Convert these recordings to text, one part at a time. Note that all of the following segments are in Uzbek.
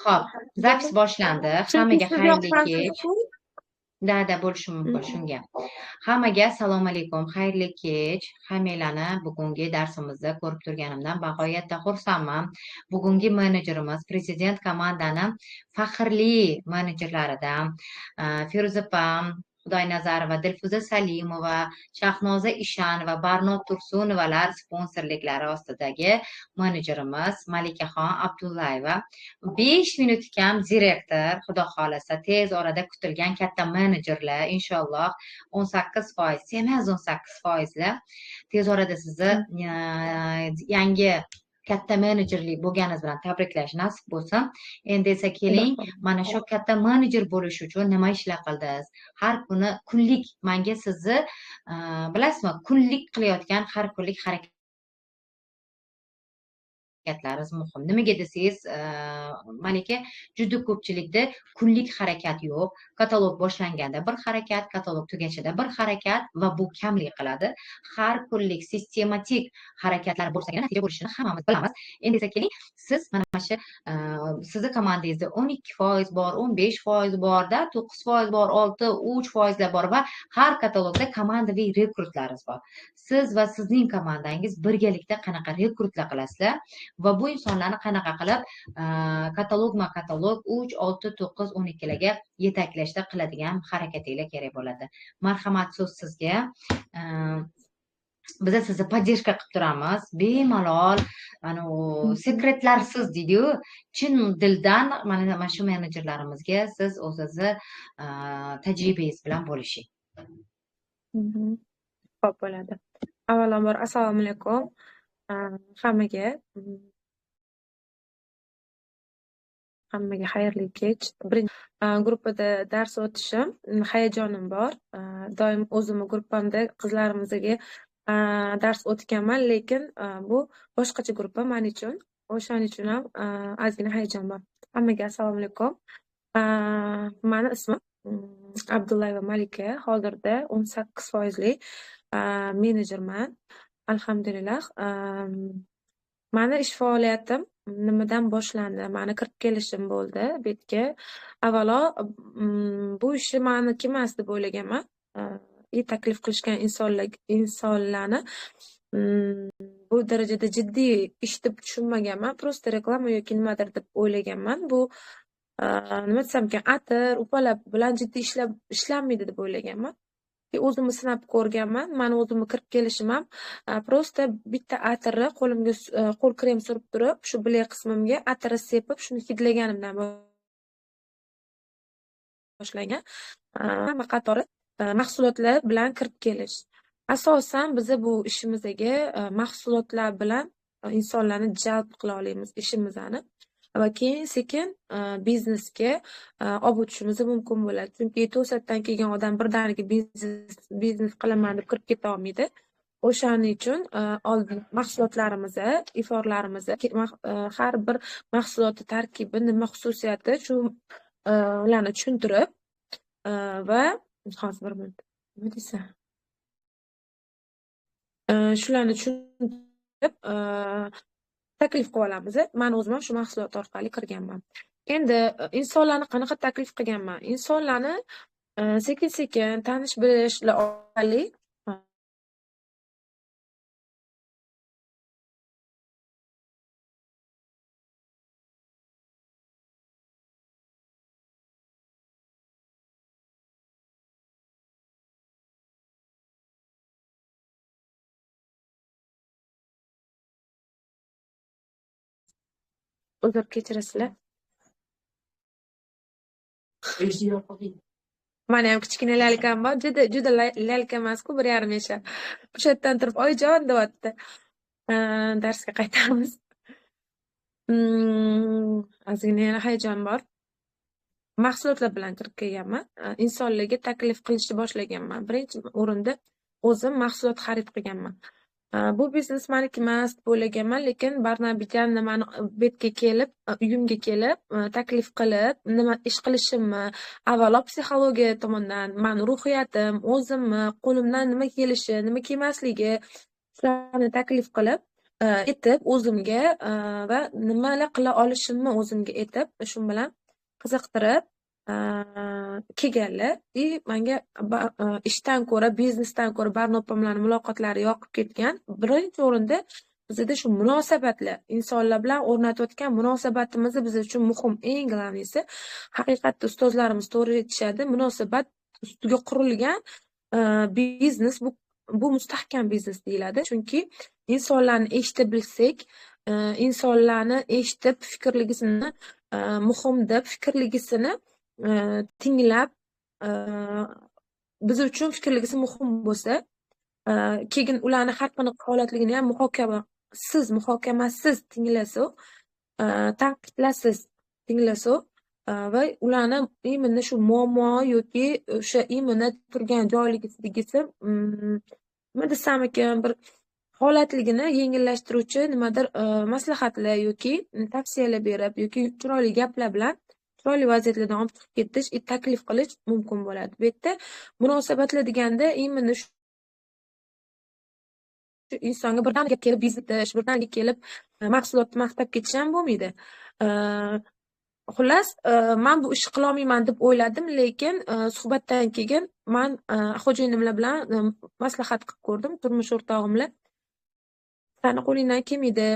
Xo'p, zapis boshlandi. Chunki Hammaga siz xayrli yoqqansiz kech. ku. Da, da, bo'lishi mumkin shunga. Hammaga assalomu alaykum, xayrli kech. Hammanglarni bugungi darsimizda ko'rib turganimdan bag'oyatda xursandman. Bugungi menejerimiz prezident komandani faxrli menejerlaridan Feruza opam Xudoynazarova, Dilfuza Salimova, Shahnoza Ishanova, Barno Tursunovalar sponsorliklari ostidagi menejerimiz Malikaxon Abdullayeva. 5 minut kam direktor, xudo xohlasa tez orada kutilgan katta menejerlar, inshaalloh 18%, semiz 18%lar tez orada sizni yangi katta menejerlik bo'lganingiz bilan tabriklash nasib bo'lsin. Endi esa keling, mana shu katta menejer bo'lish uchun nima ishlar qildingiz? Har kuni kunlik menga sizni, bilasizmi, kunlik qilayotgan har kunlik harakatlaringiz muhim. Nimaga desangiz, Malika, juda ko'pchilikda kunlik harakat yo'q. Katalog boshlanganda bir harakat, katalog tugashida bir harakat va bu kamlik qiladi. Har kunlik sistematik harakatlar bo'lsagina natija bo'lishini hammamiz bilamiz. Endi esa keling, siz mana shu, sizni komandangizda 12% bor, 15% bor-da, 9% bor, 6, 3%lar bor va har katalogda komandaviy rekrutlaringiz bor. Siz va sizning komandangiz birgalikda qanaqa rekrutlar qilasizlar va bu insonlarni qanaqa qilib, katalogma-katalog 3, 6, 9, 12larga yetaklashda qiladigan harakatinglar kerak bo'ladi. Marhamat, so'z sizga. Biz sizni podдержка qilib turamiz. Bemalol, mana u sekretlarsiz deydi-yu, chin dildan mana shu menejerlarimizga siz o'zingizni tajribangiz bilan bo'lishing. Xo'p bo'ladi. Avvalambor assalomu alaykum hammaga. Hammaga xayrli kech. Birinchi gruppada dars o'tishim, hayajonim bor. Doim o'zimni gruppamda qizlarimizga dars o'tganman, lekin bu boshqacha gruppa men uchun. O'shaning uchun ham ozgina hayajon bor. Hammaga assalomu alaykum. Mani ismim Abdullayeva Malika. Hozirda 18%li menejerman. Alhamdulillah. Mani ish faoliyatim nimadan boshlandi? Mani kirib kelishim bo'ldi bu yerga. Avvalo, bu ishni meniki emas deb o'ylaganman. Taklif qilishgan insonlarni bu darajada jiddiy ish deb tushunmaganman. Prosta reklama yoki nimadir deb o'ylaganman. Bu nima desam ekan, atir, upalab bilan jiddiy ishlanmaydi deb o'ylaganman. O'zimni sinab ko'rganman. Mani o'zimni kirib kelishim ham, prosta bitta atirni qo'limga qo'l krem surib turib, shu bilak qismimga atirni sepib, shuni hidlaganimdan boshlangan. Hamma qatori mahsulotlar bilan kirib kelish. Asosan biz bu ishimizdagi mahsulotlar bilan insonlarni jalb qila olamiz ishimizni. Va keyin sekin biznesga olib o'tishimiz mumkin bo'ladi. Chunki to'satdan kelgan odam birdaniga biznes qilaman deb kirib keta olmaydi. O'shaning uchun oldin mahsulotlarimizni, iforlarimizni, har bir mahsulotning tarkibi, nima xususiyati, shu ularni tushuntirib va hozir bir minut. Nima deysan? Shularni tushuntirib taklif qilib olamiz. Men o'zim ham shu mahsulot orqali kirganman. Endi insonlarni qanaqa taklif qilganman? Insonlarni sekin-sekin tanish bilishlar orqali uzr kechirasizlar. Mani ham kichkina lalkam bor, juda juda lalka emas-ku, 1,5 yashar. O'sha yerdan turib oyijon deyapti. Darsga qaytamiz. Ozgina yana hayajon bor. Mahsulotlar bilan kirib kelganman. Insonlarga taklif qilishni boshlaganman. Birinchi o'rinda o'zim mahsulot xarid qilganman. Bu biznes meniki emas deb o'ylaganman, lekin Barnabityan mani betga kelib, uyimga kelib, taklif qilib, nima ish qilishimni, avvalo psixologiya tomondan, mani ruhiyatim, o'zimni, qo'limdan nima kelishi, nima kelmasligi, shularni taklif qilib, Aytib o'zimga va nimalar qila olishimni o'zimga aytib, shu bilan qiziqtirib kelganlar. И manga ishdan ko'ra, biznesdan ko'ra Barno opam bilan muloqotlari yoqib ketgan. Birinchi o'rinda bizada shu munosabatlar, insonlar bilan o'rnatayotgan munosabatimiz biz uchun muhim. Eng главный si, haqiqatda ustozlarimiz to'g'ri aytishadi, munosabat ustiga qurilgan biznes bu mustahkam biznes deyiladi. Chunki insonlarni eshita bilsak, insonlarni eshitib fikrligisini muhim deb fikrligisini tinglab, biz uchun fikrligisi muhim bo'lsa, keyin ularni har qanaqa holatligini ham muhokamasiz tinglasa, tanqidlasiz tinglasa va ularni именно shu muammo yoki o'sha именно turgan joyligisidagisi, nima desam ekan, bir holatligini yengillashtiruvchi nimadir maslahatlar yoki tavsiyalar berib yoki chiroyli gaplar bilan chiroyli vaziyatlardan olib chiqib ketish, taklif qilish mumkin bo'ladi. Bu yerda munosabatlar deganda именно shu insonga birdaniga kelib biznes, birdaniga kelib mahsulotni maqtab ketish ham bo'lmaydi. Xullas, man bu ishni qilolmayman deb o'yladim, lekin suhbatdan keyin man xo'jayinimlar bilan maslahat qilib ko'rdim, turmush o'rtog'im bilan. Sani qo'lingdan kelmaydi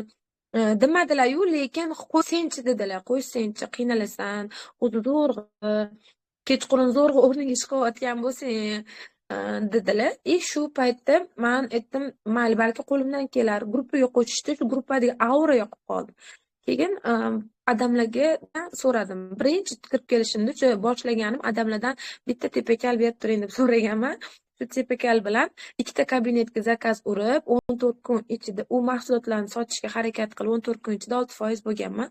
demadilar-yu, lekin qo'ysenchi dedilar, qo'ysenchi, qiynalasan, o'zi zo'rg'a, kechqurun zo'rg'a o'rningga chiqayotgan bo'lsang dedilar. И shu paytda man aytdim, mayli, balki qo'limdan kelar. Gruppaga qo'shishdi, shu gruppadagi aura yoqib qoldi. Keyin adamlarga so'radim. Birinchi kirib kelishimda o'sha boshlaganim adamlardan bitta tepakal berib turing deb so'raganman. Shu tepakal bilan ikkita kabinetga zakaz urib, 14 kun ichida u mahsulotlarni sotishga harakat qilib, 14 kun ichida 6% bo'lganman.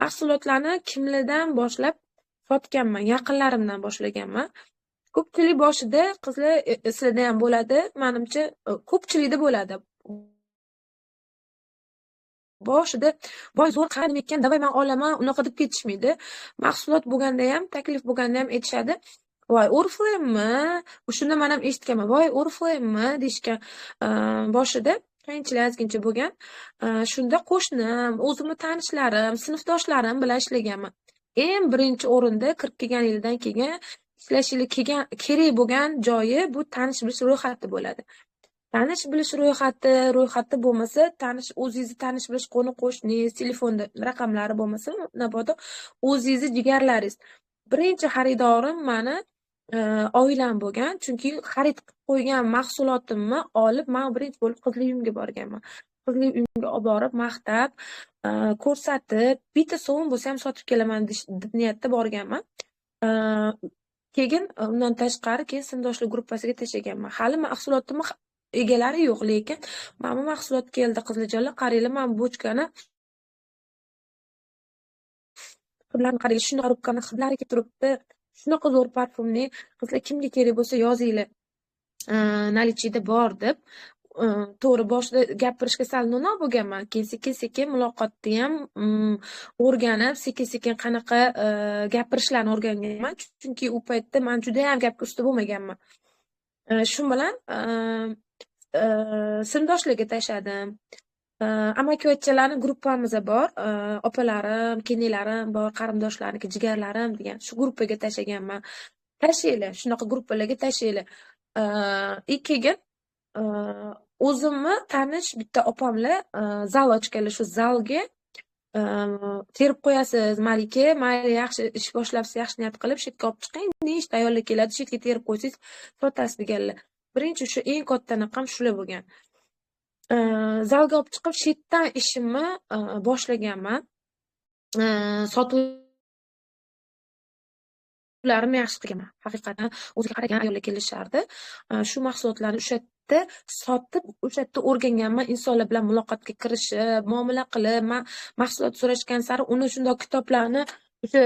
Mahsulotlarni kimlardan boshlab sotganman? Yaqinlarimdan boshlaganman. Ko'pchilik boshida qizlar, sizlarda ham bo'ladi, menimcha, ko'pchilikda bo'ladi. Boshida voy zo'r qanday ekan, davay men olaman, unaqa deb ketishmaydi. Mahsulot bo'lganda ham, taklif bo'lganda ham aytishadi. Voy, Oriflame'mi? Shunda men ham eshitganman. Voy, Oriflame'mi deyishgan. Boshida qiyinchilik ozgincha bo'lgan. Shunda qo'shnim, o'zimni tanishlarim, sinfdoshlarim bilan ishlaganman. Eng birinchi o'rinda kirib kelgan yildan keyin ishlashinglar kelgan kerak bo'lgan joyi bu tanish bilish ro'yxati bo'ladi. Tanish bilish ro'yxati bo'lmasa, tanish o'zingizni tanish bilish qo'ni qo'shningiz, telefonda raqamlari bo'lmasa, mabodo o'zingizni jigarlaringiz. Birinchi xaridorim mani oilam bo'lgan, chunki xarid qilib qo'ygan mahsulotimni olib, men birinchi bo'lib qizli uyimga borganman. Qizli uyimga olib borib, maqtab, ko'rsatib, bitta sovun bo'lsa ham sotib kelaman deb niyatda borganman. Keyin undan tashqari keyin sinfdoshlar gruppasiga tashlaganman. Hali mahsulotimni egalari yo'q, lekin mana bu mahsulot keldi, qizlarjonlar, qaranglar, mana bu bochkani hidlarini qaranglar, shunaqa rubkani hidlari kelib turibdi. Shunaqa zo'r parfumni qizlar kimga kerak bo'lsa yozinglar. Nalichida bor deb. To'g'ri, boshida gapirishga sal no'noq bo'lganman. Keyin sekin-sekin muloqotni ham o'rganib, sekin-sekin qanaqa gapirishlarni o'rganganman. Chunki u paytda men juda ham gapga usta bo'lmaganman. Shu bilan sinfdoshlarga tashladim. Amakivachchalarni gruppamiz bor, opalarim, kelinlarim bor, qarindoshlarniki, jigarlarim degan shu gruppaga tashlaganman. Tashlanglar, shunaqa gruppalarga tashlanglar. Keyin o'zimni tanish bitta opamlar zal ochganlar, shu zalga terib qo'yasiz, Malika, mayli yaxshi ish boshlabsiz, yaxshi niyat qilib, shu yerga olib chiqing, nechta ayollar keladi, shu yerga terib qo'ysangiz sotasiz deganlar. Birinchi shu eng katta raqam shular bo'lgan. Zalga olib chiqib, shu yerdan ishimni boshlaganman. Sotuvlarimni yaxshi qilganman. Haqiqatan o'ziga qaragan ayollar kelishardi. Shu mahsulotlarni o'sha yerda sotib, o'sha yerda o'rganganman, insonlar bilan muloqotga kirishib, muomala qilib, men mahsulot so'rashgan sari uni shundoq kitoblarni, o'sha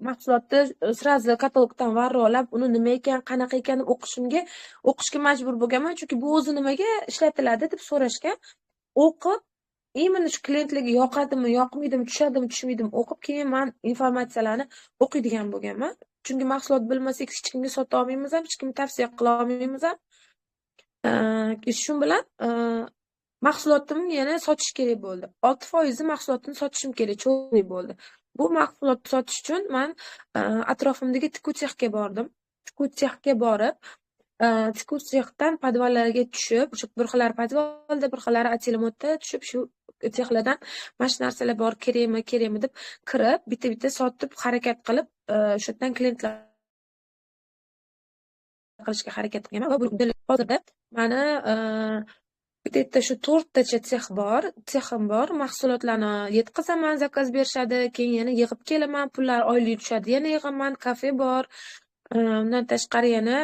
mahsulotni сразу katalogdan varroqlab, uni nima ekan, qanaqa ekanini o'qishga majbur bo'lganman, chunki bu o'zi nimaga ishlatiladi deb so'rashgan. O'qib, именно shu klientlarga yoqadimi, yoqmaydimi, tushadimi, tushmaydimi o'qib, keyin men informatsiyalarni o'qiydigan bo'lganman. Chunki mahsulot bilmasak hech kimga sota olmaymiz ham, hech kimga tavsiya qila olmaymiz ham. Shu bilan Mahsulotimni yana sotish kerak bo'ldi. 6% mahsulotini sotishim kerak, cho'g'li bo'ldi. Bu mahsulotni sotish uchun men atrofimdagi tikuv sexga bordim. Tikuv sexga borib, tikuv sexdan podvallarga tushib, o'sha bir xillari podvalda, bir xillari atelemotda tushib, shu sexlardan mana shu narsalar bor, kerakmi, kerakmi deb kirib, bitta-bitta sotib, harakat qilib, o'sha yerdan klientlar qilishga harakat qilganman va bu hozirda mani bitta shu 4 tacha sex bor, sexim bor, mahsulotlarni yetkazaman, zakaz berishadi, keyin yana yig'ib kelaman, pullar oylik tushadi, yana yig'aman, kafe bor. Undan tashqari yana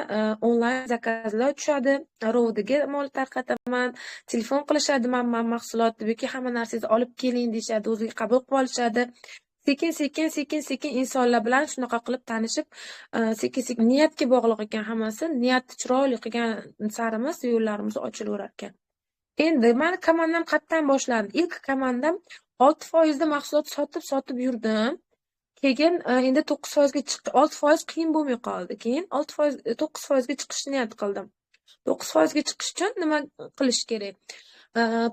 onlayn zakazlar tushadi, rovdiga mol tarqataman, telefon qilishadi, man mahsulot deb yoki hamma narsangizni olib keling deyishadi, o'ziga qabul qilib olishadi. Sekin sekin insonlar bilan shunaqa qilib tanishib, sekin sekin niyatga bog'liq ekan hammasi, niyatni chiroyli qilgan sarimiz yo'llarimiz ochilaverar ekan. Endi mani komandam qayerdan boshlandi? Ilk komandam 6% mahsulot sotib yurdim. Keyin endi 9% ga chiqdi. 6% qiyin bo'lmay qoldi. Keyin 6%, 9% ga chiqishni niyat qildim. 9% ga chiqish uchun nima qilish kerak?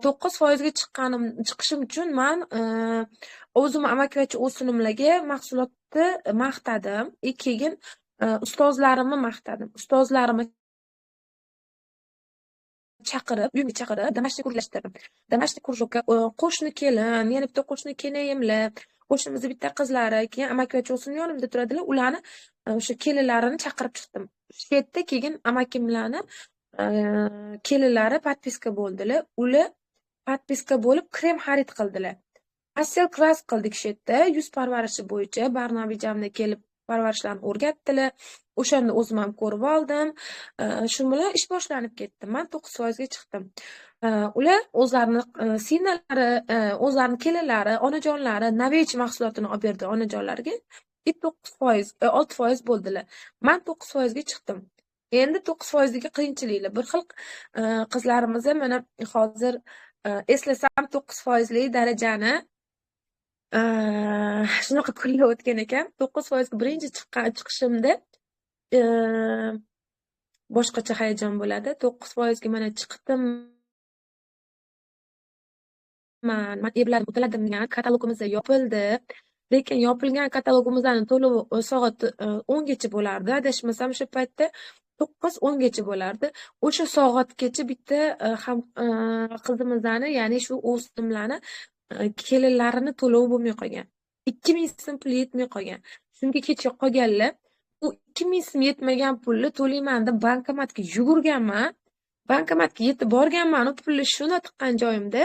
9% ga chiqishim uchun men o'zim amakivachcha o'sinimlarga mahsulotni maqtadim. Keyin ustozlarimni maqtadim. Ustozlarimni chaqirib, uyimga chaqirib, домашний kurlashtirdim. Домашний кружокka qo'shni kelin, yana bitta qo'shni kelinimlar, qo'shnimizni bitta qizlari, keyin amakivachcha o'sinim yonimda turadilar, ularni o'sha kelinlarini chaqirib chiqdim. Shu yerda keyin amakimlarni kelinlari podpiska bo'ldilar. Ular podpiska bo'lib krem xarid qildilar. Asel klass qildik shu yerda, yuz parvarishi bo'yicha Barnabijamni kelib parvarishlarni o'rgatdilar. O'shanda o'zim ham ko'rib oldim. Shu bilan ish boshlanib ketdi. Men 9% ga chiqdim. Ular o'zlarini singlari, o'zlarini kelinlari, onajonlari Navech mahsulotini olib berdi onajonlariga. 9%, 6% bo'ldilar. Men 9% ga chiqdim. Endi 9%dagi qiyinchiliklar. Bir xil qizlarimiz mana hozir eslasam 9%li darajani shunaqa kunlar o'tgan ekan. 9% ga birinchi chiqishimda boshqacha hayajon bo'ladi. 9% ga mana chiqdim. Man evladim, o'tiladim degan katalogimiz yopildi. Lekin yopilgan katalogimizning to'lovi soat 10 gacha bo'lardi. Adashmasam o'sha paytda 9-10 gacha bo'lardi. O'sha soatgacha bitta ham qizimizni, ya'ni shu o'simlarni kelinlarini to'lovi bo'lmay qolgan. 2000 so'm pul yetmay qolgan. Shunga kecha qolganlar, u 2000 so'm yetmagan pulni to'layman deb bankomatga yugurganman. Bankomatga yetib borganman, u pulni shuni tiqqan joyimda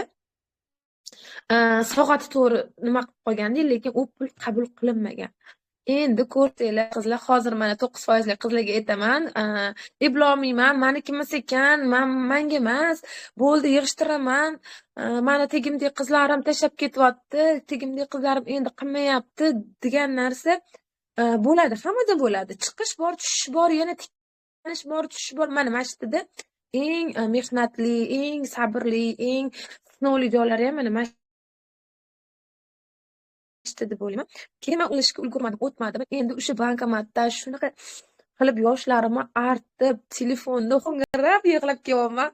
soati to'g'ri nima qilib qolganda, lekin u pul qabul qilinmagan. Endi ko'rsanglar qizlar, hozir mana 9%li qizlarga aytaman, eplolmayman, maniki emas ekan, manga emas, bo'ldi yig'ishtiraman, mani tegimdek qizlarim tashlab ketyapti, tegimdek qizlarim endi qilmayapti degan narsa bo'ladi, hammada bo'ladi. Chiqish bor, tushish bor, yana tiklanish bor, tushish bor. Mana shu yerda eng mehnatli, eng sabrli, eng sinovli joylari ham mana shu deb o'ylayman. Keyin men ulashga ulgurmadim, o'tmadim. Endi o'sha bankomatda shunaqa qilib yoshlarimni artib, telefonda ho'ngrab yig'lab kelyapman.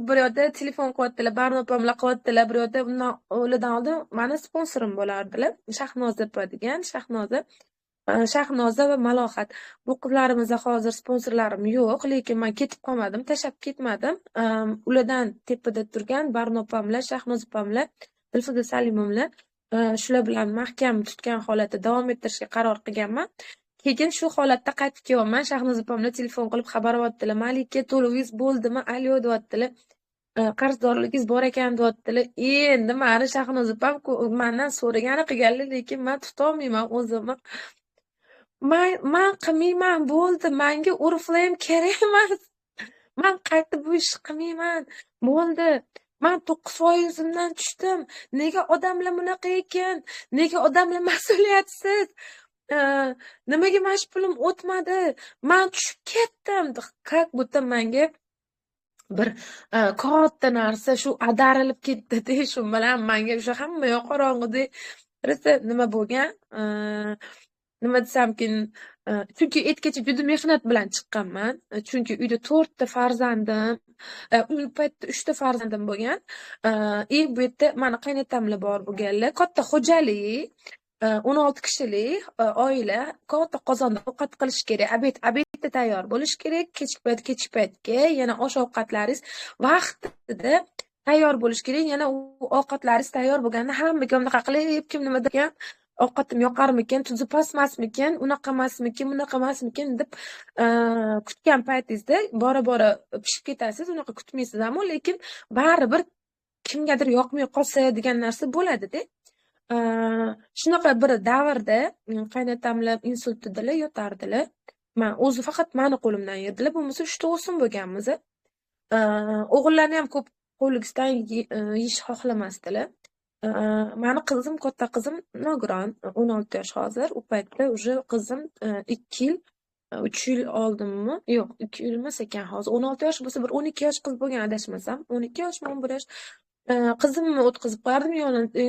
Bir yoqda telefon qilyaptilar, Barno opamlar qilyaptilar, bir yoqda undan ulardan oldin mani sponsorim bo'lardilar. Shahnoza opa degan, Shahnoza va Malohat. Bu qizlarimizda hozir sponsorlarim yo'q, lekin men ketib qolmadim, tashlab ketmadim. Ulardan tepada turgan Barno opamlar, Shahnoza opamlar, Dilfuza Salimovlar, shular bilan mahkam tutgan holatda davom ettirishga qaror qilganman. Keyin shu holatda qaytib kelyapman. Shahnoza opamlar telefon qilib xabar berdilar. Malika, to'lovingiz bo'ldimi? Alo deyaptilar. Qarzdorligingiz bor ekan deyaptilar. Endi mani Shahnoza opam mendan so'ragani qilganlar, lekin men tutolmayman o'zimni. Men qilmayman, bo'ldi. Menga Oriflame kerak emas. Men qaytib bu ishni qilmayman. Bo'ldi. Men 9%imdan tushdim. Nega odamlar bunaqa ekan? Nega odamlar mas'uliyatsiz? Nimaga mana shu pulim o'tmadi? Men tushib ketdim. Как будто menga bir katta narsa shu adarilib ketdi-da, shu bilan menga o'sha hamma yoq qorong'ida. Rosa nima bo'lgan? Nima desamkin, Chunki aytgacha juda mehnat bilan chiqqanman. Chunki uyda 4 ta farzandim, u paytda 3 ta farzandim bo'lgan. И bu yerda mani qaynotamlar bor bo'lganlar. Katta xo'jalik, 16 kishilik oila, katta qozonda ovqat qilish kerak, obedda tayyor bo'lish kerak, kechki payt kechki paytga yana osh ovqatlaringiz vaqtida tayyor bo'lishi kerak. Yana u ovqatlaringiz tayyor bo'lganda hammaga bunaqa qilib, kim nima degan, ovqatim yoqarmikan, tuzi pastmasmikan, unaqa emasmikan, bunaqa emasmikan deb kutgan paytingizda bora-bora pishib ketasiz, unaqa kutmaysiz ammo, lekin baribir kimgadir yoqmay qolsa degan narsa bo'ladi-da. Shunaqa bir davrda qaynotamlar insult dedilar, yotardilar. Men o'zi faqat mani qo'limdan yerdilar, bo'lmasa 3 ta o'sim bo'lganmiz. O'g'illarni ham ko'p qo'lidan yeyish xohlamasdilar. Mani qizim, katta qizim nogiron, 16 yosh hozir. U paytda уже qizim 2 yil, 3 yil oldinmi? Yo'q, 2 yil emas ekan hozir. 16 yosh bo'lsa, bir 12 yosh qiz bo'lgan adashmasam. 12 yoshmi, 11 yosh. Qizimni o'tkazib qo'yardim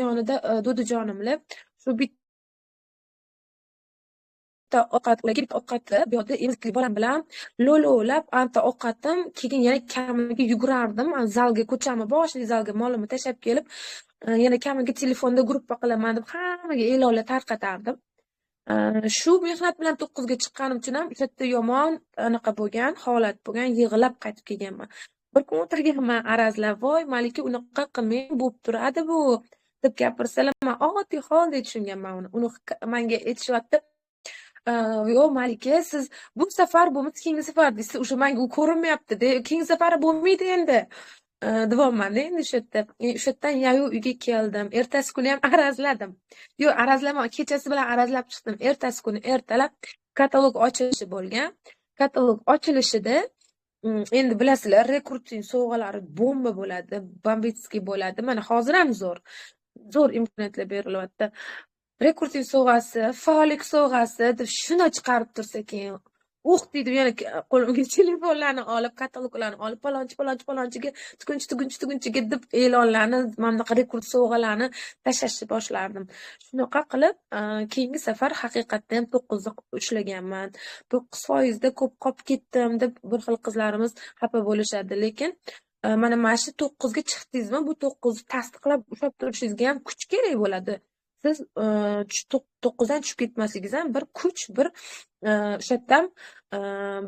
yonida dodajonimlar. Shu bitta ovqat, ularga bitta ovqatni bu yoqda emizikli bolam bilan lo'lovlab anta ovqatim, keyin yana kamiga yugurardim. Zalga, ko'chani boshidagi zalga molimni tashlab kelib, yana kamiga telefonda gruppa qilaman deb hammaga e'lonlar tarqatardim. Shu mehnat bilan 9 ga chiqqanim uchun ham o'sha yerda yomon anaqa bo'lgan, holat bo'lgan, yig'lab qaytib kelganman. Bir kun o'tirganman arazlab, voy Malika unaqa qilmang, bo'lib turadi bu deb gapirsalar, men oddiy holdek tushunganman uni. Uni menga aytishyapti, yo'q Malika, siz bu safar bo'lmasa keyingi safar deysiz, o'sha menga u ko'rinmayapti, keyingi safari bo'lmaydi endi. Deyapman-da endi o'sha yerda. O'sha yerdan yayov uyga keldim. Ertasi kuni ham arazladim. Yo'q, arazlama, kechasi bilan arazlab chiqdim. Ertasi kuni ertalab katalog ochilishi bo'lgan. Katalog ochilishida endi bilasizlar, rekruting sovg'alari bomba bo'ladi, bombitskiy bo'ladi. Mana hozir ham zo'r, zo'r imkoniyatlar berilyapti. Rekruting sovg'asi, faollik sovg'asi deb shuni chiqarib tursa keyin uh deydi, yana qo'limga telefonlarni olib, kataloglarni olib, palonchi, palonchi, palonchiga, tugunchi, tugunchi, tugunchiga deb e'lonlarni, mana bunaqa rekrut sovg'alarni tashlashni boshlardim. Shunaqa qilib, keyingi safar haqiqatda ham 9 ushlaganman. 9% da ko'p qolib ketdim deb bir xil qizlarimiz xafa bo'lishadi, lekin mana shu 9 ga chiqdingizmi, bu 9 ni tasdiqlab ushlab turishingizga ham kuch kerak bo'ladi. Siz 9 dan tushib ketmasligingiz ham bir kuch, bir o'sha yerdan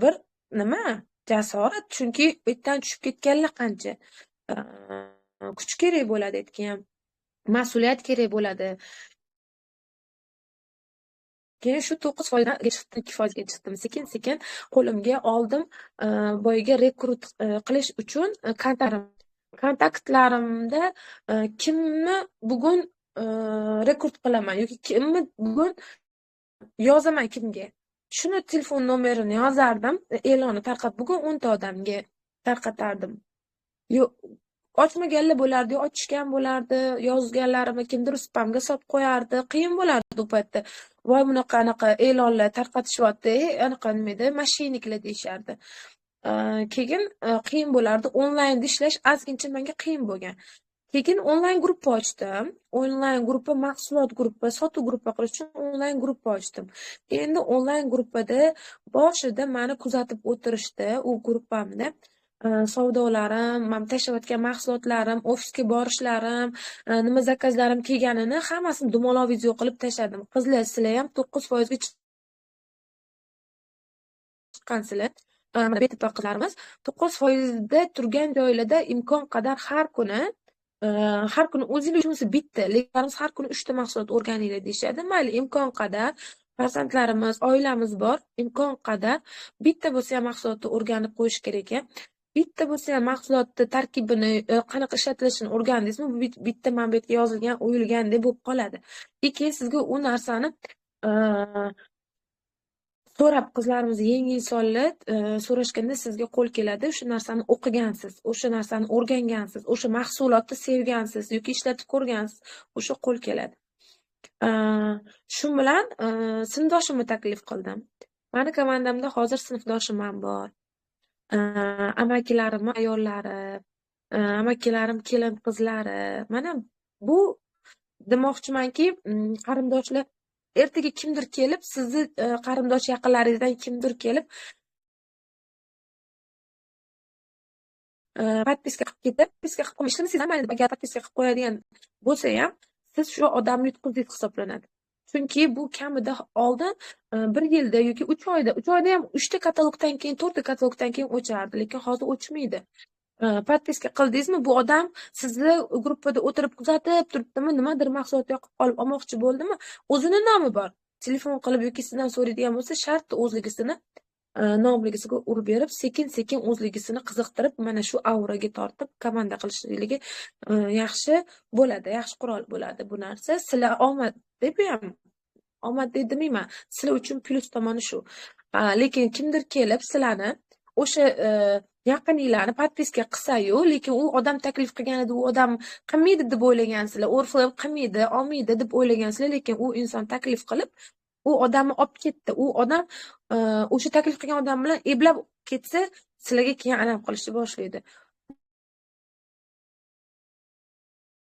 bir nima jasorat, chunki u yerdan tushib ketganlar qancha. Kuch kerak bo'ladi, aytgan ham mas'uliyat kerak bo'ladi. Keyin shu 9% ga chiqdim, 2% ga chiqdim. Sekin-sekin qo'limga oldim, boyaga rekrut qilish uchun kontaktlarimda kimni bugun rekrut qilaman yoki kimni bugun yozaman kimga. Shuni telefon nomerini yozardim, e'lonni tarqatib bugun 10 ta odamga tarqatardim. Yo'q, ochmaganlar bo'lardi, ochishgan bo'lardi, yozganlarimni kimdir spamga solib qo'yardi, qiyin bo'lardi u paytda. Voy bunaqa anaqa e'lonlar tarqatishyapti, anaqa nima edi, mashinaliklar deyishardi. Keyin qiyin bo'lardi, onlaynda ishlash ozgincha menga qiyin bo'lgan. Keyin onlayn gruppa ochdim. Onlayn gruppa, mahsulot gruppa, sotuv gruppa qilish uchun onlayn gruppa ochdim. Endi onlayn gruppada boshida meni kuzatib o'tirishdi u gruppamda. Savdolarim, men tashlayotgan mahsulotlarim, ofisga borishlarim, nima zakazlarim kelganini hammasini dumaloq video qilib tashladim. Qizlar, sizlar ham 9% ga chiqqansizlar. Mana BTP qizlarimiz 9% da turgan joylarda imkon qadar har kuni o'zingiz uchun bitta, lekin har kuni 3 ta mahsulot o'rganinglar deyishadi. Mayli, imkon qadar farzandlarimiz, oilamiz bor, imkon qadar bitta bo'lsa ham mahsulotni o'rganib qo'yish kerak ekan. Bitta bo'lsa ham mahsulotni tarkibini, qanaqa ishlatilishini o'rgandingizmi, bu bitta mana bu yerga yozilgan, o'yilgandek bo'lib qoladi. Keyin sizga u narsani so'rab qizlarimiz, yangi insonlar so'rashganda sizga qo'l keladi. O'sha narsani o'qigansiz, o'sha narsani o'rgangansiz, o'sha mahsulotni sevgansiz yoki ishlatib ko'rgansiz, o'sha qo'l keladi. Shu bilan sinfdoshimni taklif qildim. Mani komandamda hozir sinfdoshim ham bor. Amakilarim ayollari, amakilarim kelin qizlari. Mana bu demoqchimanki, qarindoshlar Ertaga kimdir kelib, sizni qarindosh yaqinlaringizdan kimdir kelib podpiska qilib ketib, podpiska qilib qo'yishni mayli, agar podpiska qilib qo'yadigan bo'lsa ham, siz shu odamni yutqizdingiz hisoblanadi. Chunki bu kamida oldin 1 yilda yoki 3 oyda, 3 oyda ham 3 ta katalogdan keyin, 4 ta katalogdan keyin o'chardi, lekin hozir o'chmaydi. Podpiska qildingizmi, bu odam sizni gruppada o'tirib kuzatib turibdimi, nimadir mahsulot yoqib qolib olmoqchi bo'ldimi, o'zini nomi bor. Telefon qilib yoki sizdan so'raydigan bo'lsa, shartta o'zligisini nomligisiga urib berib, sekin-sekin o'zligisini qiziqtirib, mana shu auraga tortib komanda qilishligi yaxshi bo'ladi, yaxshi qurol bo'ladi bu narsa. Sizlar omad deb ham, omad demayman, sizlar uchun plyus tomoni shu. Lekin kimdir kelib sizlarni o'sha yaqininglarni podpiska qilsa-yu, lekin u odam taklif qilganida u odam qilmaydi deb o'ylagansizlar, Oriflame qilmaydi, olmaydi deb o'ylagansizlar, lekin u inson taklif qilib, u odamni olib ketdi. U odam o'sha taklif qilgan odam bilan eblab ketsa, sizlarga keyin alam qilishni boshlaydi.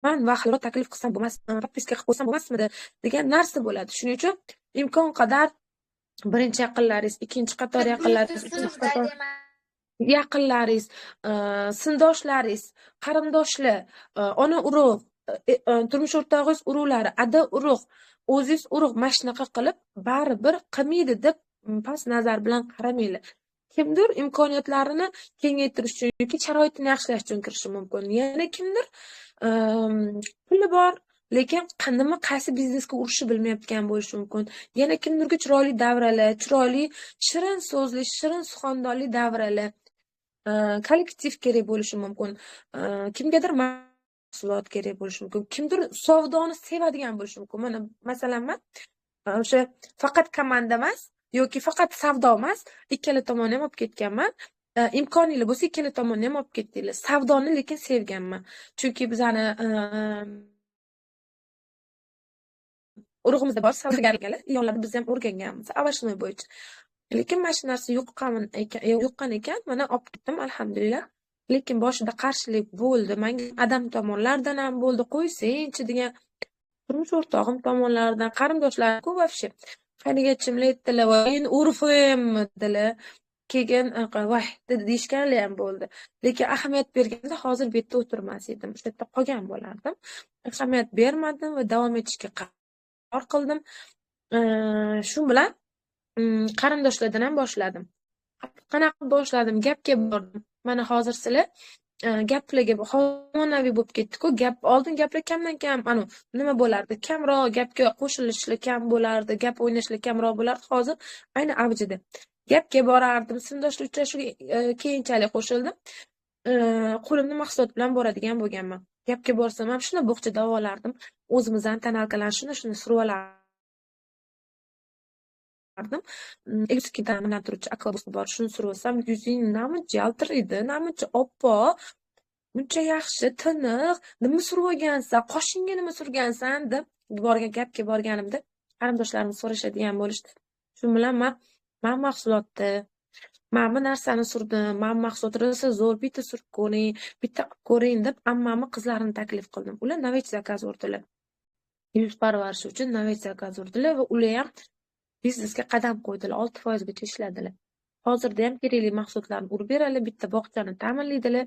Man vaqtliroq taklif qilsam bo'lmas, podpiska qilib qo'ysam bo'lmasmidi degan narsa bo'ladi. Shuning uchun imkon qadar birinchi yaqinlaringiz, ikkinchi qator yaqinlaringiz, uchinchi qator yaqinlaringiz, sindoshlaringiz, qarindoshlar, ona urug', turmush o'rtog'ingiz urug'lari, ada urug', o'zingiz urug', mana shunaqa qilib baribir qilmaydi deb past nazar bilan qaramanglar. Kimdir imkoniyatlarini kengaytirish uchun yoki sharoitini yaxshilash uchun kirishi mumkin. Yana kimdir puli bor, lekin nima qaysi biznesga urishni bilmayotgan bo'lishi mumkin. Yana kimdirga chiroyli davralar, chiroyli shirin so'zli, shirin suxandonli davralar, kollektiv kerak bo'lishi mumkin. Kimgadir mahsulot kerak bo'lishi mumkin. Kimdir savdoni sevadigan bo'lishi mumkin. Mana masalan, men o'sha faqat komanda emas yoki faqat savdo emas, ikkala tomonni ham olib ketganman. Imkoniyli bo'lsa ikkala tomonni ham olib ketdinglar. Savdoni lekin sevganman. Chunki bizani urug'imizda bor savdogarlar, yonlarda biz ham o'rganganmiz овощной bo'yicha. Lekin mana shu narsa yo'qqan ekan, mana olib ketdim alhamdulillah. Lekin boshida qarshilik bo'ldi. Menga adam tomonlardan ham bo'ldi, qo'ysenchi degan, turmush o'rtog'im tomonlaridan, qarindoshlar ko'p вообще. Qaynagachimlar aytdilar, voy endi Oriflame dedilar. Keyin voy dedi deyishganlar ham bo'ldi. Lekin ahamiyat berganda hozir bu yerda o'tirmas edim. O'sha yerda qolgan bo'lardim. Ahamiyat bermadim va davom etishga qaror qildim. Shu bilan qarindoshlardan ham boshladim. Qanaqa boshladim? Gapga bordim. Mana hozir sizlar gaplarga zamonaviy bo'lib ketdi-ku. Gap oldin gaplar kamdan kam, anu nima bo'lardi? Kamroq gapga qo'shilishlar kam bo'lardi, gap o'ynashlar kamroq bo'lardi. Hozir ayni avjida. Gapga borardim, sinfdoshlar uchrashuviga keyinchalik qo'shildim. Qo'limda mahsulot bilan boradigan bo'lganman. Gapga borsam ham shuni bo'xcha davolardim. O'zimizdan tanalkalarni shuni surib olardim. Elutkin ta'minlantiruvchi akvabus bor, shuni surib olsam, yuzing namuncha yaltiraydi, namuncha oppoq, buncha yaxshi, tiniq, nima surib olgansan, qoshingga nima surgansan deb borgan gapga borganimda qarindoshlarim so'rashadigan bo'lishdi. Shu bilan men mahsulotni, men bu narsani surdim, men mahsulot rosa zo'r, bitta surib ko'ring, bitta qilib ko'ring deb ammamni qizlarini taklif qildim. Ular navech zakaz urdilar. Yuz parvarishi uchun navech zakaz urdilar va ular ham biznesga qadam qo'ydilar, 6% gacha ishladilar. Hozirda ham kerakli mahsulotlarni urib beradilar, bitta bog'chani ta'minlaydilar.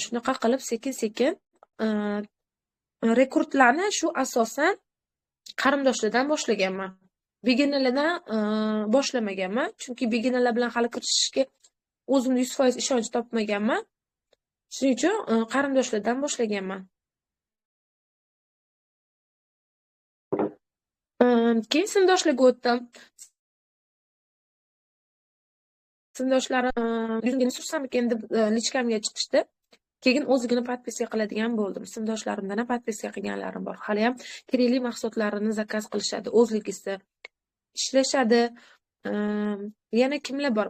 Shunaqa qilib sekin-sekin rekrutlarni shu asosan qarindoshlardan boshlaganman. Beginnerlardan boshlamaganman, chunki beginnerlar bilan hali kirishishga o'zimda 100% ishonch topmaganman. Shuning uchun qarindoshlardan boshlaganman. Keyin sinfdoshlarga o'tdim. Sinfdoshlarim yuzimga sursammikin deb lichkamga chiqishdi. Keyin o'zigina podpiska qiladigan bo'ldim. Sinfdoshlarimdan ham podpiska qilganlarim bor. Hali ham kerakli mahsulotlarini zakaz qilishadi, o'zligisi ishlashadi. Yana kimlar bor?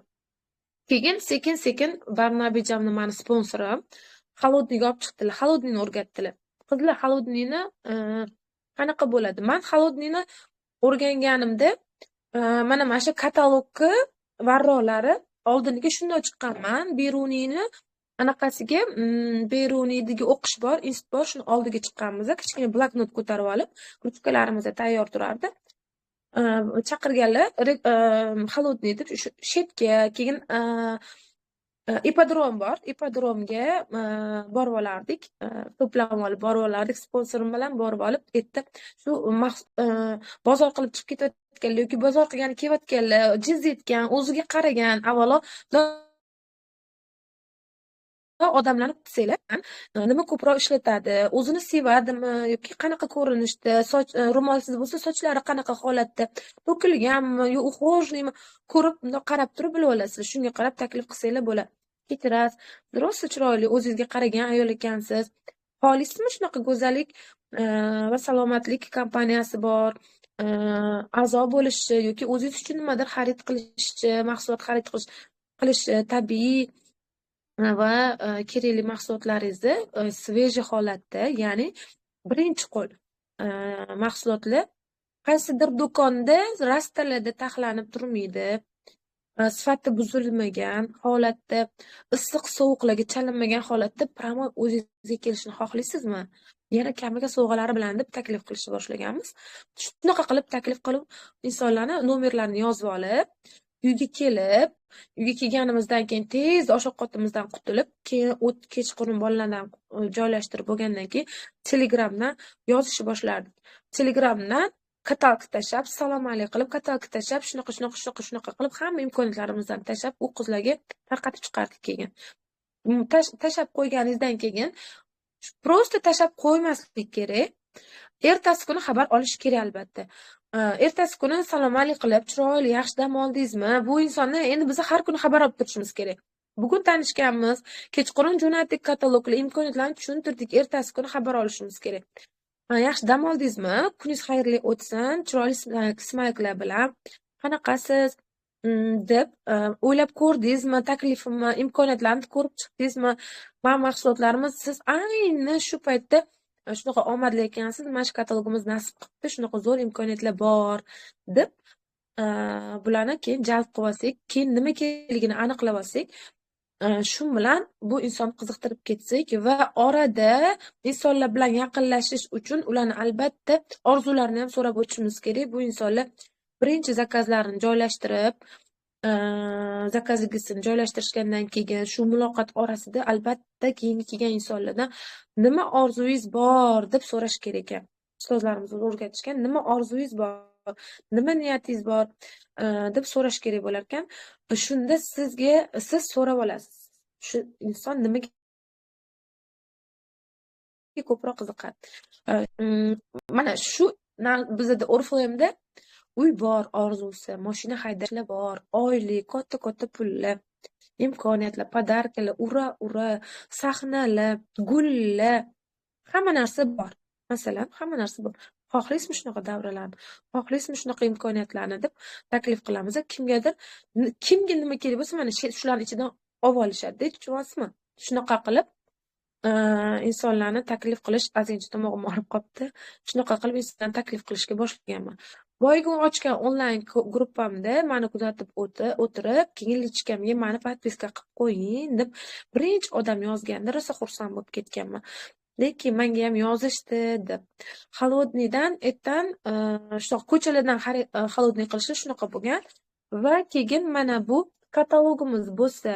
Keyin sekin-sekin Barnabijamni meni sponsorim Xolodniyga olib chiqdilar. Xolodniyni o'rgatdilar. Qizlar Xolodniyni qanaqa bo'ladi? Men Xolodniyni o'rganganimda mana shu katalogni varroqlari oldiniga shunday chiqqanman. Beruniyni Anaqasiga Beruniydagi o'qish bor, institut bor, shuni oldiga chiqqanmiz. Kichkina bloknot ko'tarib olib, ruchkalarimiz tayyor turardi. Chaqirganlar холодный deb shetga, keyin ipodrom bor, ipodromga borib olardik, to'planib olib borib olardik, sponsorim bilan borib olib, erta shu bozor qilib chiqib ketayotganlar yoki bozor qilgani kelayotganlar, jiz etgan, o'ziga qaragan, avvalo odamlarni kutsanglar, nima ko'proq ishlatadi, o'zini sevadimi yoki qanaqa ko'rinishda, soch ro'molsiz bo'lsa sochlari qanaqa holatda, to'kilganmi yo ухоженныйmi, ko'rib bundoq qarab turib bilib olasiz. Shunga qarab taklif qilsanglar bo'ladi. Kechirasiz, rosa chiroyli, o'zingizga qaragan ayol ekansiz. Xohlaysizmi shunaqa go'zallik va salomatlik kompaniyasi bor, a'zo bo'lishi yoki o'zingiz uchun nimadir xarid qilishchi, mahsulot xarid qilishi, tabiiy va kerakli mahsulotlaringizni svejiy holatda, ya'ni birinchi qo'l mahsulotlar qaysidir do'konda rastalarda taxlanib turmaydi, sifati buzilmagan holatda, issiq sovuqlarga chalinmagan holatda prямо o'zingizga kelishini xohlaysizmi? Yana kamiga sovg'alari bilan deb taklif qilishni boshlaganmiz. Shunaqa qilib taklif qilib insonlarni nomerlarini yozib olib, uyga kelib, uyga kelganimizdan keyin tez osh ovqatimizdan qutulib, keyin kechqurun bolalardan joylashtirib bo'lgandan keyin Telegramdan yozishni boshlardik. Telegramdan katalog tashlab, salom alik qilib, katalog tashlab, shunaqa shunaqa shunaqa shunaqa qilib hamma imkoniyatlarimizni tashlab u qizlarga tarqatib chiqardik keyin. Tashlab qo'yganingizdan keyin просто tashlab qo'ymaslik kerak. Ertasi kuni xabar olish kerak albatta. Ertasi kuni salom alik qilib, chiroyli, yaxshi dam oldingizmi? Bu insonni endi biz har kuni xabar olib turishimiz kerak. Bugun tanishganmiz, kechqurun jo'natdik kataloglar, imkoniyatlarni tushuntirdik, ertasi kuni xabar olishimiz kerak. Yaxshi dam oldingizmi? Kuningiz xayrli o'tsin, chiroyli smayklar bilan. Qanaqasiz deb o'ylab ko'rdingizmi? Taklifimni, imkoniyatlarni ko'rib chiqdingizmi? Mana mahsulotlarimiz, siz ayni shu paytda shunaqa omadli ekansiz, mana shu katalogimiz nasib qilibdi, shunaqa zo'r imkoniyatlar bor deb bularni keyin jalb qilib olsak, keyin nima kerakligini aniqlab olsak, shu bilan bu insonni qiziqtirib ketsak va orada insonlar bilan yaqinlashish uchun ularni albatta orzularini ham so'rab o'tishimiz kerak. Bu insonlar birinchi zakazlarini joylashtirib, zakazligisini joylashtirishgandan keyin shu muloqot orasida albatta keyingi kelgan insonlardan nima orzungiz bor deb so'rash kerak ekan. Ustozlarimiz o'rgatishgan, nima orzungiz bor, nima niyatingiz bor deb so'rash kerak bo'lar ekan. Shunda siz so'rab olasiz. Shu inson nimaga ko'proq qiziqadi. Mana shu bizda Oriflame'da uy bor orzusi, mashina haydashlar bor, oylik, katta-katta pullar, imkoniyatlar, podarkalar, ura-ura, sahnalar, gullar, hamma narsa bor. Masalan, hamma narsa bor. Xohlaysizmi shunaqa davralarni? Xohlaysizmi shunaqa imkoniyatlarni deb taklif qilamiz. Kimgadir, kimga nima kerak bo'lsa, mana shularning ichidan olib olishadi, tushunyapsizmi? Shunaqa qilib insonlarni taklif qilish, ozgincha tomog'im og'rib qolibdi. Shunaqa qilib insonlarni taklif qilishga boshlaganman. Boyagi ochgan onlayn gruppamda meni kuzatib o'tirib, keyin lichkamga meni podpiska qilib qo'ying deb birinchi odam yozganda rosa xursand bo'lib ketganman. Lekin menga ham yozishdi deb. Холодныйdan ertan shunaqa ko'chalardan холодный qilishi shunaqa bo'lgan va keyin mana bu katalogimiz bo'lsa,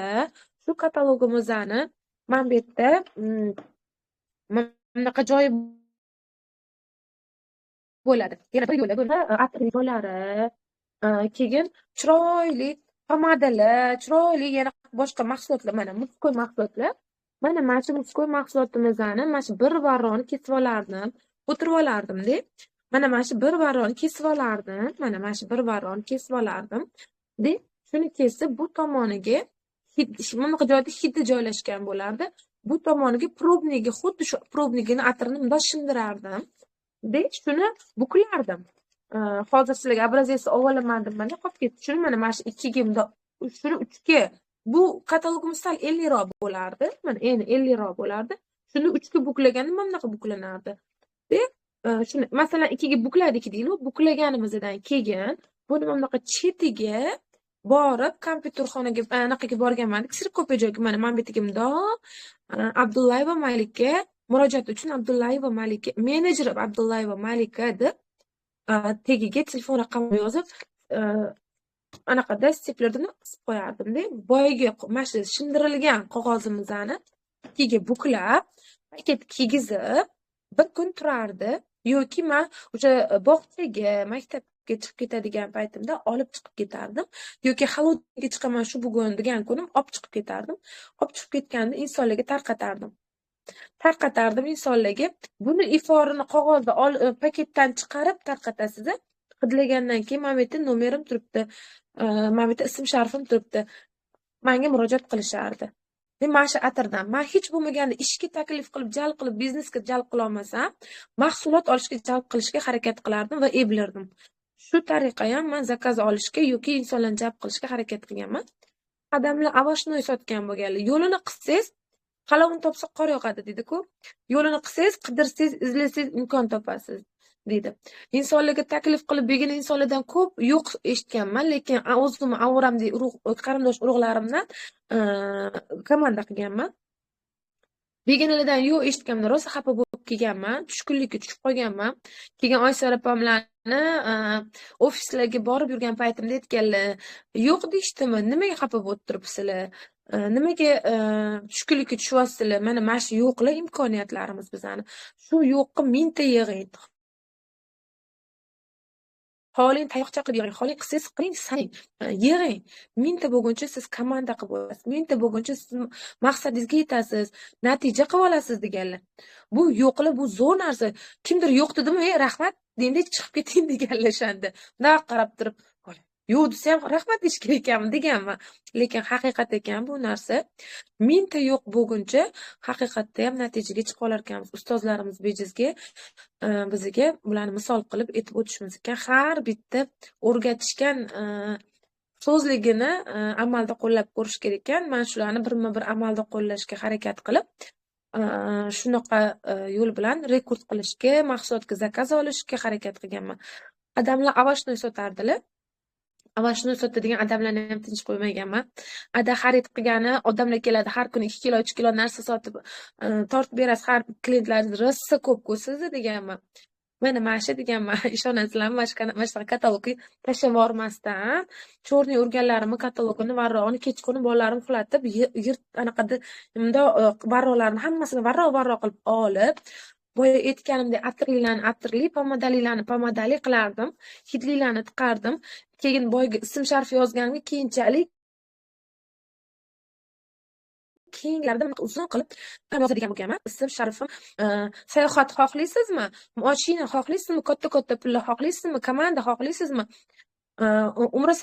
shu katalogimizni mana bu yerda bunaqa joyi bo'ladi. Yana bir yo'la bo'ladi, atir joylari, keyin chiroyli pomadalar, chiroyli yana boshqa mahsulotlar, mana мужской mahsulotlar. Mana shu мужской mahsulotimizni mana shu bir varroni kesib olardim, o'tirib olardim-da. Mana shu bir varroni kesib olardim, mana shu bir varroni kesib olardim. De, shuni kesib bu tomoniga bunaqa joyda hidi joylashgan bo'lardi. Bu tomoniga probnigi, xuddi shu probnigini atirini bundoq shimdirardim. De, shuni buklardim. Hozir sizlarga obrazец olaman deb mana qolib ketdi. Shuni mana shu ikkiga bundoq, shuni uchga, bu katalogimiz sal 50roq bo'lardi. Mana endi 50roq bo'lardi. Shuni uchga buklaganda mana bunaqa buklanardi. De, shuni masalan ikkiga bukladik deylik, buklaganimizdan keyin buni mana bunaqa chetiga Borib kompyuterxonaga, anaqaga borganman, kserokopiya joyiga, mana bu yerga mundoq Abdullayeva Malika, murojaat uchun Abdullayeva Malika, menejer Abdullayeva Malika deb tagiga telefon raqamini yozib, anaqada steplerda qisib qo'yardimda. Boyagi mana shu shimdirilgan qog'ozimizni ikkiga buklab, paket kiygizib, bir kun turardi. Yoki man o'sha bog'chaga, maktabga chiqib ketadigan paytimda olib chiqib ketardim. Yoki xaludga chiqaman shu bugun degan kunim olib chiqib ketardim. Olib chiqib ketganda insonlarga tarqatardim. Tarqatardim insonlarga. Buni iforini qog'ozda paketdan chiqarib tarqatasiz. Hidlagandan keyin mana bu yerda nomerim turibdi, mana bu yerda ism sharifim turibdi. Menga murojaat qilishardi. Men mana shu atirdan, men hech bo'lmaganda ishga taklif qilib, jalb qilib, biznesga jalb qila olmasam, mahsulot olishga jalb qilishga harakat qilardim va eblardim. Shu tariqa ham men zakaz olishga yoki insonlarni jalb qilishga harakat qilganman. Odamlar овощной sotgan bo'lganlar. Yo'lini qilsangiz, qalovini topsa qor yoqadi deydi-ku. Yo'lini qilsangiz, qidirsangiz, izlasangiz imkon topasiz deydi. Insonlarga taklif qilib, begona insonlardan ko'p yo'q eshitganman, lekin o'zim avoramdek urug', qarindosh urug'larimdan komanda qilganman. Begonalardan yo'q eshitganimda rosa xafa bo'lib kelganman, tushkunlikka tushib qolganman. Keyin Oysar opamlarni ofislarga borib yurgan paytimda aytganlar, yo'q deyishdimi? Nimaga xafa bo'lib turibsizlar? Nimaga tushkunlikka tushyapsizlar? Mana mana shu yo'qlar imkoniyatlarimiz bizani. Shu yo'qqa mingta yig'ing. Xohlang tayoqcha qilib yig'ing, xohlang qilsangiz qiling, saning, yig'ing. Mingta bo'lguncha siz komanda qilib olasiz, mingta bo'lguncha siz maqsadingizga yetasiz, natija qilib olasiz deganlar. Bu yo'qlar, bu zo'r narsa. Kimdir yo'q dedimi, ey rahmat, endi chiqib keting deganlar o'shanda. Bundoq qarab turib, yo'q desa ham rahmat deyish kerak ekanmi deganman. Lekin haqiqat ekan bu narsa. Mingta yo'q bo'lguncha haqiqatda ham natijaga chiqa olar ekanmiz. Ustozlarimiz bejizga bizga bularni misol qilib aytib o'tishimiz ekan. Har bitta o'rgatishgan so'zligini amalda qo'llab ko'rish kerak ekan. Men shularni birma-bir amalda qo'llashga harakat qilib, shunaqa yo'l bilan rekord qilishga, mahsulotga zakaz olishga harakat qilganman. Odamlar овощной sotardilar. Овощной sotadigan odamlarni ham tinch qo'ymaganman. Ada xarid qilgani odamlar keladi, har kuni 2 kilo, 3 kilo narsa sotib, tortib berasiz, har klientlaringiz rosa ko'p ko'rsiz deganman. Mana mana shu deganman, ishonasizlarmi, mana shunaqa katalogni tashlab yubormasdan, chorniy urganlarimni katalogini, varrog'ini kechqurun bolalarim uxlatib, yirt anaqada bundoq varroqlarni hammasini varroq-varroq qilib olib, boya aytganimdek atirlilarni atirli, pomadalilarni pomadali qilardim, hidlilarni tiqardim. Keyin boyagi ism sharif yozganimga keyinchalik keyingilarda bunaqa uzun qilib yozadigan bo'lganman. Ism sharifim, sayohat xohlaysizmi? Mashina xohlaysizmi? Katta-katta pullar xohlaysizmi? Komanda xohlaysizmi? Umra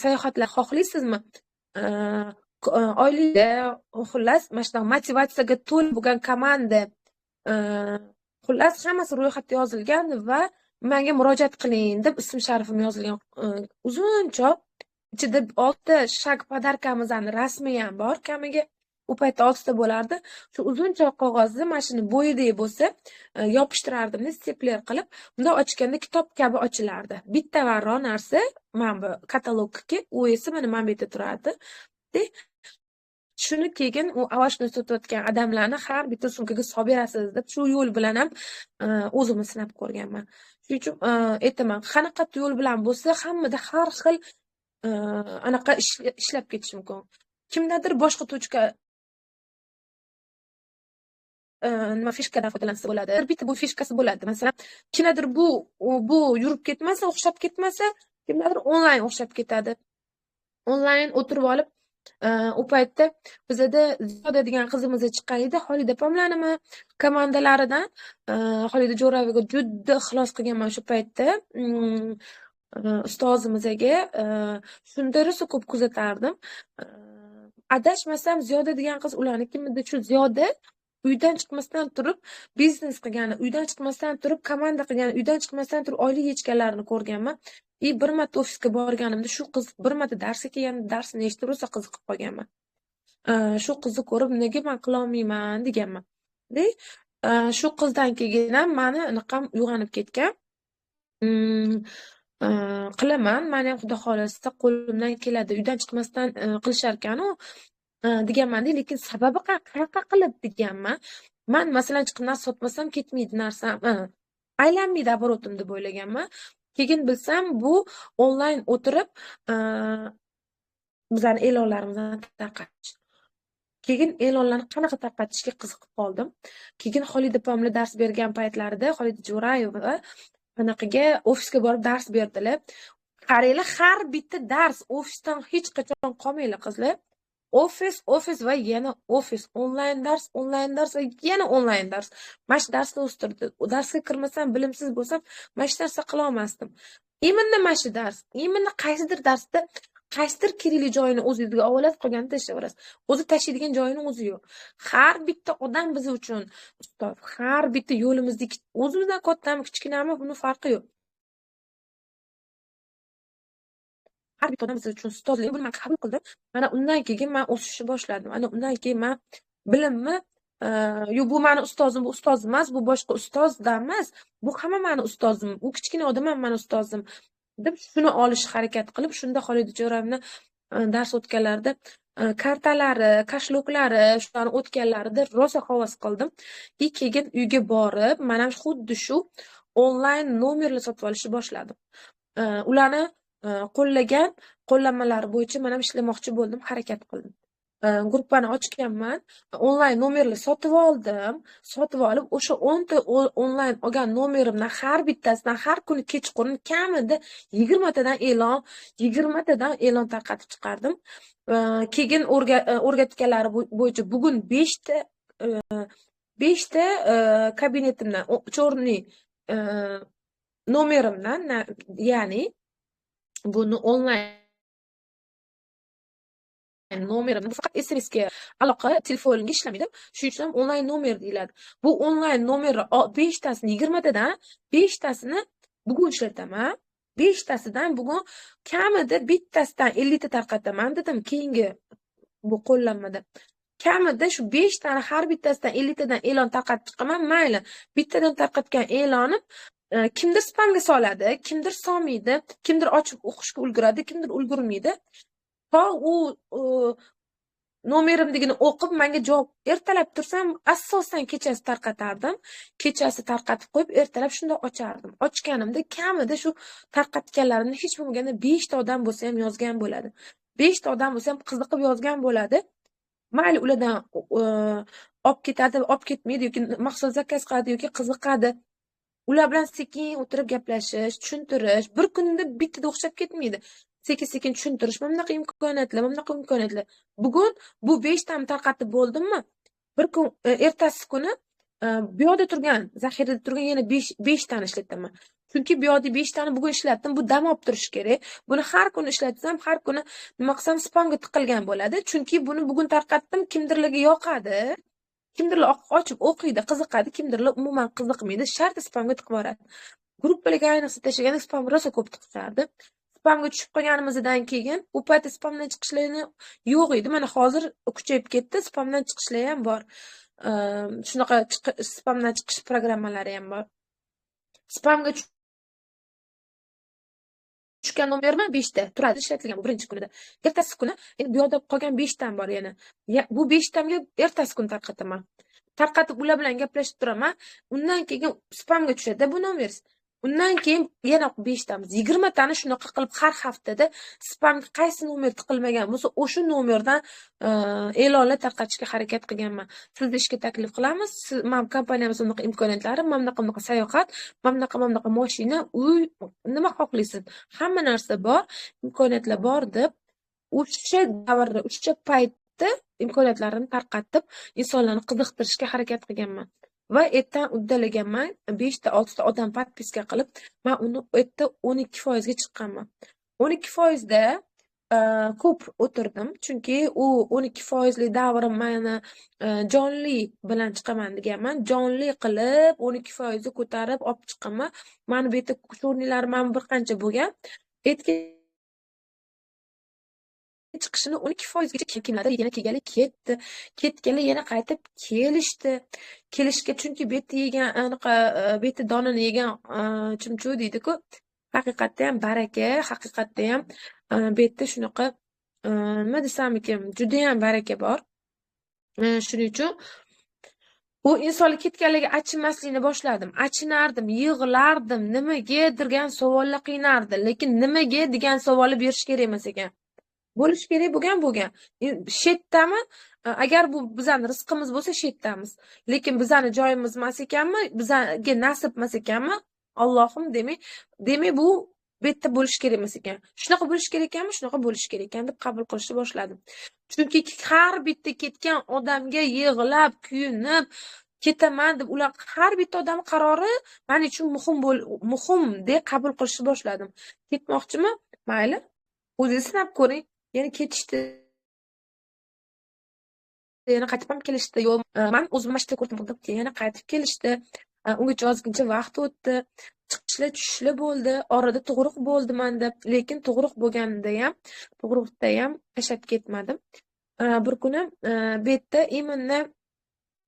sayohatlar xohlaysizmi? Oilada, xullas, mana shunaqa motivatsiyaga to'la bo'lgan komanda, xullas, hammasi ro'yxatda yozilgan va menga murojaat qiling deb ism sharifim yozilgan uzunchoq ichida 6 shak podarkamizni rasmi ham bor, kamiga u paytda 6 ta bo'lardi. Shu uzunchoq qog'ozni mana shuni bo'yidek bo'lsa, yopishtirardim, stepler qilib, bunday ochganda kitob kabi ochilardi. Bitta varroq narsa mana bu katalogga, u esa mana bu yerda turardi. Shuni keyin u овощной sotayotgan odamlarni har bitta sumkaga solib berasiz deb shu yo'l bilan ham o'zimni sinab ko'rganman. Shuning uchun aytaman, qanaqa yo'l bilan bo'lsa, hammada har xil anaqa ishlab ketishi mumkin. Kimdadir boshqa tochka nima fishkadan foydalansa bo'ladi. Bitta bu fishkasi bo'ladi. Masalan, kimdadir bu yurib ketmasa, o'xshab ketmasa, kimdadir onlayn o'xshab ketadi. Onlayn o'tirib olib, u paytda bizada Ziyoda degan qizimiz chiqqan edi, Xolida opamlarnimi komandalaridan, Xolida Jo'rayevaga juda ixlos qilganman o'sha paytda. Ustozimizga shunda rosa ko'p kuzatardim. Adashmasam Ziyoda degan qiz ularni kimida shu Ziyoda uydan chiqmasdan turib biznes qilgani, uydan chiqmasdan turib komanda qilgani, uydan chiqmasdan turib oylik yechganlarini ko'rganman. Bir marta ofisga borganimda shu qiz bir marta darsga kelganda darsini eshitib rosa qiziqib qolganman. Shu qizni ko'rib nega men qila olmayman deganman. Shu qizdan keyin ham mani anaqam uyg'onib ketgan. Qilaman, mani ham xudo xohlasa qo'limdan keladi. Uydan chiqmasdan qilishar ekan-u deganman-da, lekin sababi qanaqa qilib deganman. Man masalan chiqib narsa sotmasam ketmaydi narsam, aylanmaydi оборотim deb o'ylaganman. Keyin bilsam bu onlayn o'tirib bizani e'lonlarimizni tarqatish. Keyin e'lonlarni qanaqa tarqatishga qiziqib qoldim. Keyin Xolida opam dars bergan paytlarida Xolida Jo'rayeva anaqaga ofisga borib dars berdilar. Qaranglar, har bitta dars ofisdan hech qachon qolmanglar qizlar. Ofis, ofis va yana ofis, onlayn dars, onlayn dars va yana onlayn dars. Mana shu darsni o'stirdi. Darsga kirmasam, bilimsiz bo'lsam, mana shu narsa qila olmasdim. Именно mana shu dars, именно qaysidir darsda qaysidir kerakli joyini o'zingizga olasiz, qolganini tashlayverasiz. O'zi tashlaydigan joyini o'zi yo'q. Har bitta odam biz uchun ustoz, har bitta yo'limizda o'zimizdan kattami, kichkinami, buni farqi yo'q. Har bitta odam biz uchun ustozlik, buni men qabul qildim. Mana undan keyin men o'sishni boshladim. Ana undan keyin men bilimni, yo'q, bu meni ustozim, bu ustozim emas, bu boshqa ustozdan emas, bu hamma meni ustozim, u kichkina odam ham meni ustozim deb shuni olish harakat qilib, shunda Xolida Jo'rayevna dars o'tganlarida kartalari, kashloklari, shularni o'tganlarida rosa havas qildim. И keyin uyga borib, men ham xuddi shu onlayn nomerlar sotib olishni boshladim. Ularni qo'llagan qo'llanmalari bo'yicha men ham ishlamoqchi bo'ldim, harakat qildim. Gruppani ochganman, onlayn nomerlar sotib oldim. Sotib olib, o'sha 10 ta onlayn olgan nomerimdan har bittasidan har kuni kechqurun kamida 20 tadan e'lon, 20 tadan e'lon tarqatib chiqardim. Keyin o'rgatganlari bo'yicha bugun 5 ta kabinetimdan, chorni nomerimdan, ya'ni buni onlayn nomerimni faqat SMS ga aloqa, telefonga ishlamaydi. Shuning uchun ham onlayn nomer deyiladi. Bu onlayn nomerni 5 tasini 20 tadan 5 tasini bugun ishlataman. 5 tasidan bugun kamida bittasidan 50 ta tarqataman dedim keyingi bu qo'llanmada. Kamida shu 5 tani har bittasidan 50 tadan e'lon tarqatib chiqaman. Mayli, bittadan tarqatgan e'lonim kimdir spamga soladi, kimdir solmaydi, kimdir ochib o'qishga ulguradi, kimdir ulgurmaydi. To u nomerimdigini o'qib menga javob ertalab tursam, asosan kechasi tarqatardim. Kechasi tarqatib qo'yib, ertalab shunda ochardim. Ochganimda kamida shu tarqatganlarimni hech bo'lmaganda 5 ta odam bo'lsa ham yozgan bo'ladi. 5 ta odam bo'lsa ham qiziqib yozgan bo'ladi. Mayli ulardan olib ketadi, olib ketmaydi yoki mahsulot zakaz qiladi yoki qiziqadi. Ular bilan sekin o'tirib gaplashish, tushuntirish, bir kunda bittada o'xshab ketmaydi. Sekin-sekin tushuntirish, mana bunaqa imkoniyatlar, mana bunaqa imkoniyatlar. Bugun bu 5 tani tarqatib bo'ldimmi? Bir kun ertasi kuni bu yoqda turgan, zaxirada turgan yana 5 tani ishlataman. Chunki bu yoqda 5 tani bugun ishlatdim, bu dam olib turish kerak. Buni har kuni ishlatsam, har kuni nima qilsam spamga tiqilgan bo'ladi. Chunki buni bugun tarqatdim, kimdirlarga yoqadi. Kimdirlar ochib o'qiydi, qiziqadi, kimdirlar umuman qiziqmaydi, shartta spamga tiqib yuboradi. Gruppalarga ayniqsa tashlaganda spam rosa ko'p tiqishardi. Spamga tushib qolganimizdan keyin u paytda spamdan chiqishlarni yo'q edi. Mana hozir kuchayib ketdi, spamdan chiqishlar ham bor. Shunaqa spamdan chiqish programmalari ham bor. Spamga tushgan nomermi 5 ta turadi, ishlatilgan bu birinchi kunida. Ertasi kuni endi bu yoqda qolgan 5 tam bor yana. Bu 5 tamga ertasi kuni tarqataman. Tarqatib ular bilan gaplashib turaman. Undan keyin spamga tushadi bu nomer. Undan keyin yana 5 tamiz, 20 tani shunaqa qilib har haftada spamga qaysi nomer tiqilmagan bo'lsa, o'sha nomerdan e'lonlar tarqatishga harakat qilganman. Sizni ishga taklif qilamiz. Mana kompaniyamizda bunaqa imkoniyatlari, mana bunaqa bunaqa sayohat, mana bunaqa mana bunaqa mashina, uy, nima xohlaysiz? Hamma narsa bor, imkoniyatlar bor deb o'sha davrda, o'sha paytda imkoniyatlarini tarqatib, insonlarni qiziqtirishga harakat qilganman. Va ertan uddalaganman, 5 ta 6 ta odam podpiska qilib, men uni erta 12% ga chiqqanman. 12% da ko'p o'tirdim, chunki u 12% lik davrim meni jonli bilan chiqaman deganman. Jonli qilib 12% ni ko'tarib olib chiqqanman. Meni bu yerda chornilarim ham bir qancha bo'lgan. Ertaga chiqishini 12% gacha kimlardir yana kelganlar ketdi. Ketganlar yana qaytib kelishdi. Kelishga chunki bu yerda yegan anaqa bu yerda donini yegan chumchuq deydi-ku. Haqiqatda ham baraka, haqiqatda ham bu yerda shunaqa nima desam ekan, juda ham baraka bor. Shuning uchun u insonlar ketganligiga achinmaslikni boshladim. Achinardim, yig'lardim, nimaga degan savollar qiynardi, lekin nimaga degan savolni berish kerak emas ekan. Bo'lishi kerak bo'lgan bo'lgan. Shetdami? Agar bu bizani rizqimiz bo'lsa shetdamiz. Lekin bizani joyimiz emas ekanmi, bizga nasib emas ekanmi? Allohim demak bu yerda bo'lishi kerak emas ekan. Shunaqa bo'lishi kerak ekanmi? Shunaqa bo'lishi kerak ekan deb qabul qilishni boshladim. Chunki har bitta ketgan odamga yig'lab, kuyinib ketaman deb ular har bitta odam qarori men uchun muhim deb qabul qilishni boshladim. Ketmoqchimi? Mayli, o'zingiz sinab ko'ring. Yana ketishdi. Yana qaytib ham kelishdi. Yo'q, men o'zim mashta ko'rdim, yana qaytib kelishdi. Ungacha ozgincha vaqt o'tdi. Chiqishlar, tushishlar bo'ldi. Orada tug'ruq bo'ldi menda, lekin tug'ruq bo'lganida ham, tug'ruqda ham tashlab ketmadim. Bir kuni bu yerda именно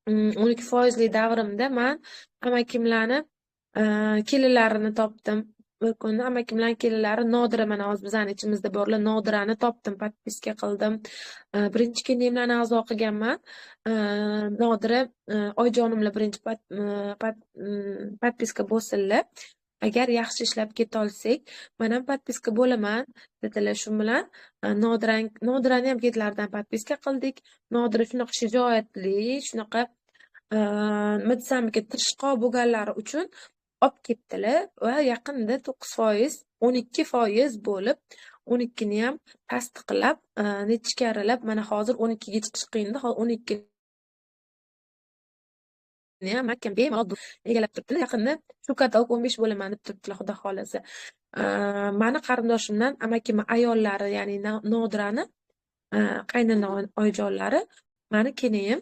12% davrimda men amakimlarni kelinlarini topdim. Bir kuni amakimlarning kelinlari Nodira, mana hozir bizning ichimizda borlar, Nodirani topdim, podpiska qildim. Birinchi kelinimlarni a'zo qilganman. Nodira oyjonimlar birinchi podpiska bo'lsinlar. Agar yaxshi ishlab keta olsak, men ham podpiska bo'laman dedilar. Shu bilan Nodirani ham ketlaridan podpiska qildik. Nodira shunaqa shijoatli, shunaqa nima desam ekan, tirishqoq bo'lganlari uchun olib ketdilar va yaqinda 9%, 12% bo'lib, 12 ni ham tasdiqlab, necha karalab, mana hozir 12 ga chiqish qiyinda, hozir 12 ni ham mahkam bemalol egallab turibdilar. Yaqinda shu katalog 15 bo'laman deb turibdilar, xudo xolasa. Mani qarindoshimdan amakim ayollari, ya'ni Nodirani qaynona oyijonlari, mani kelinим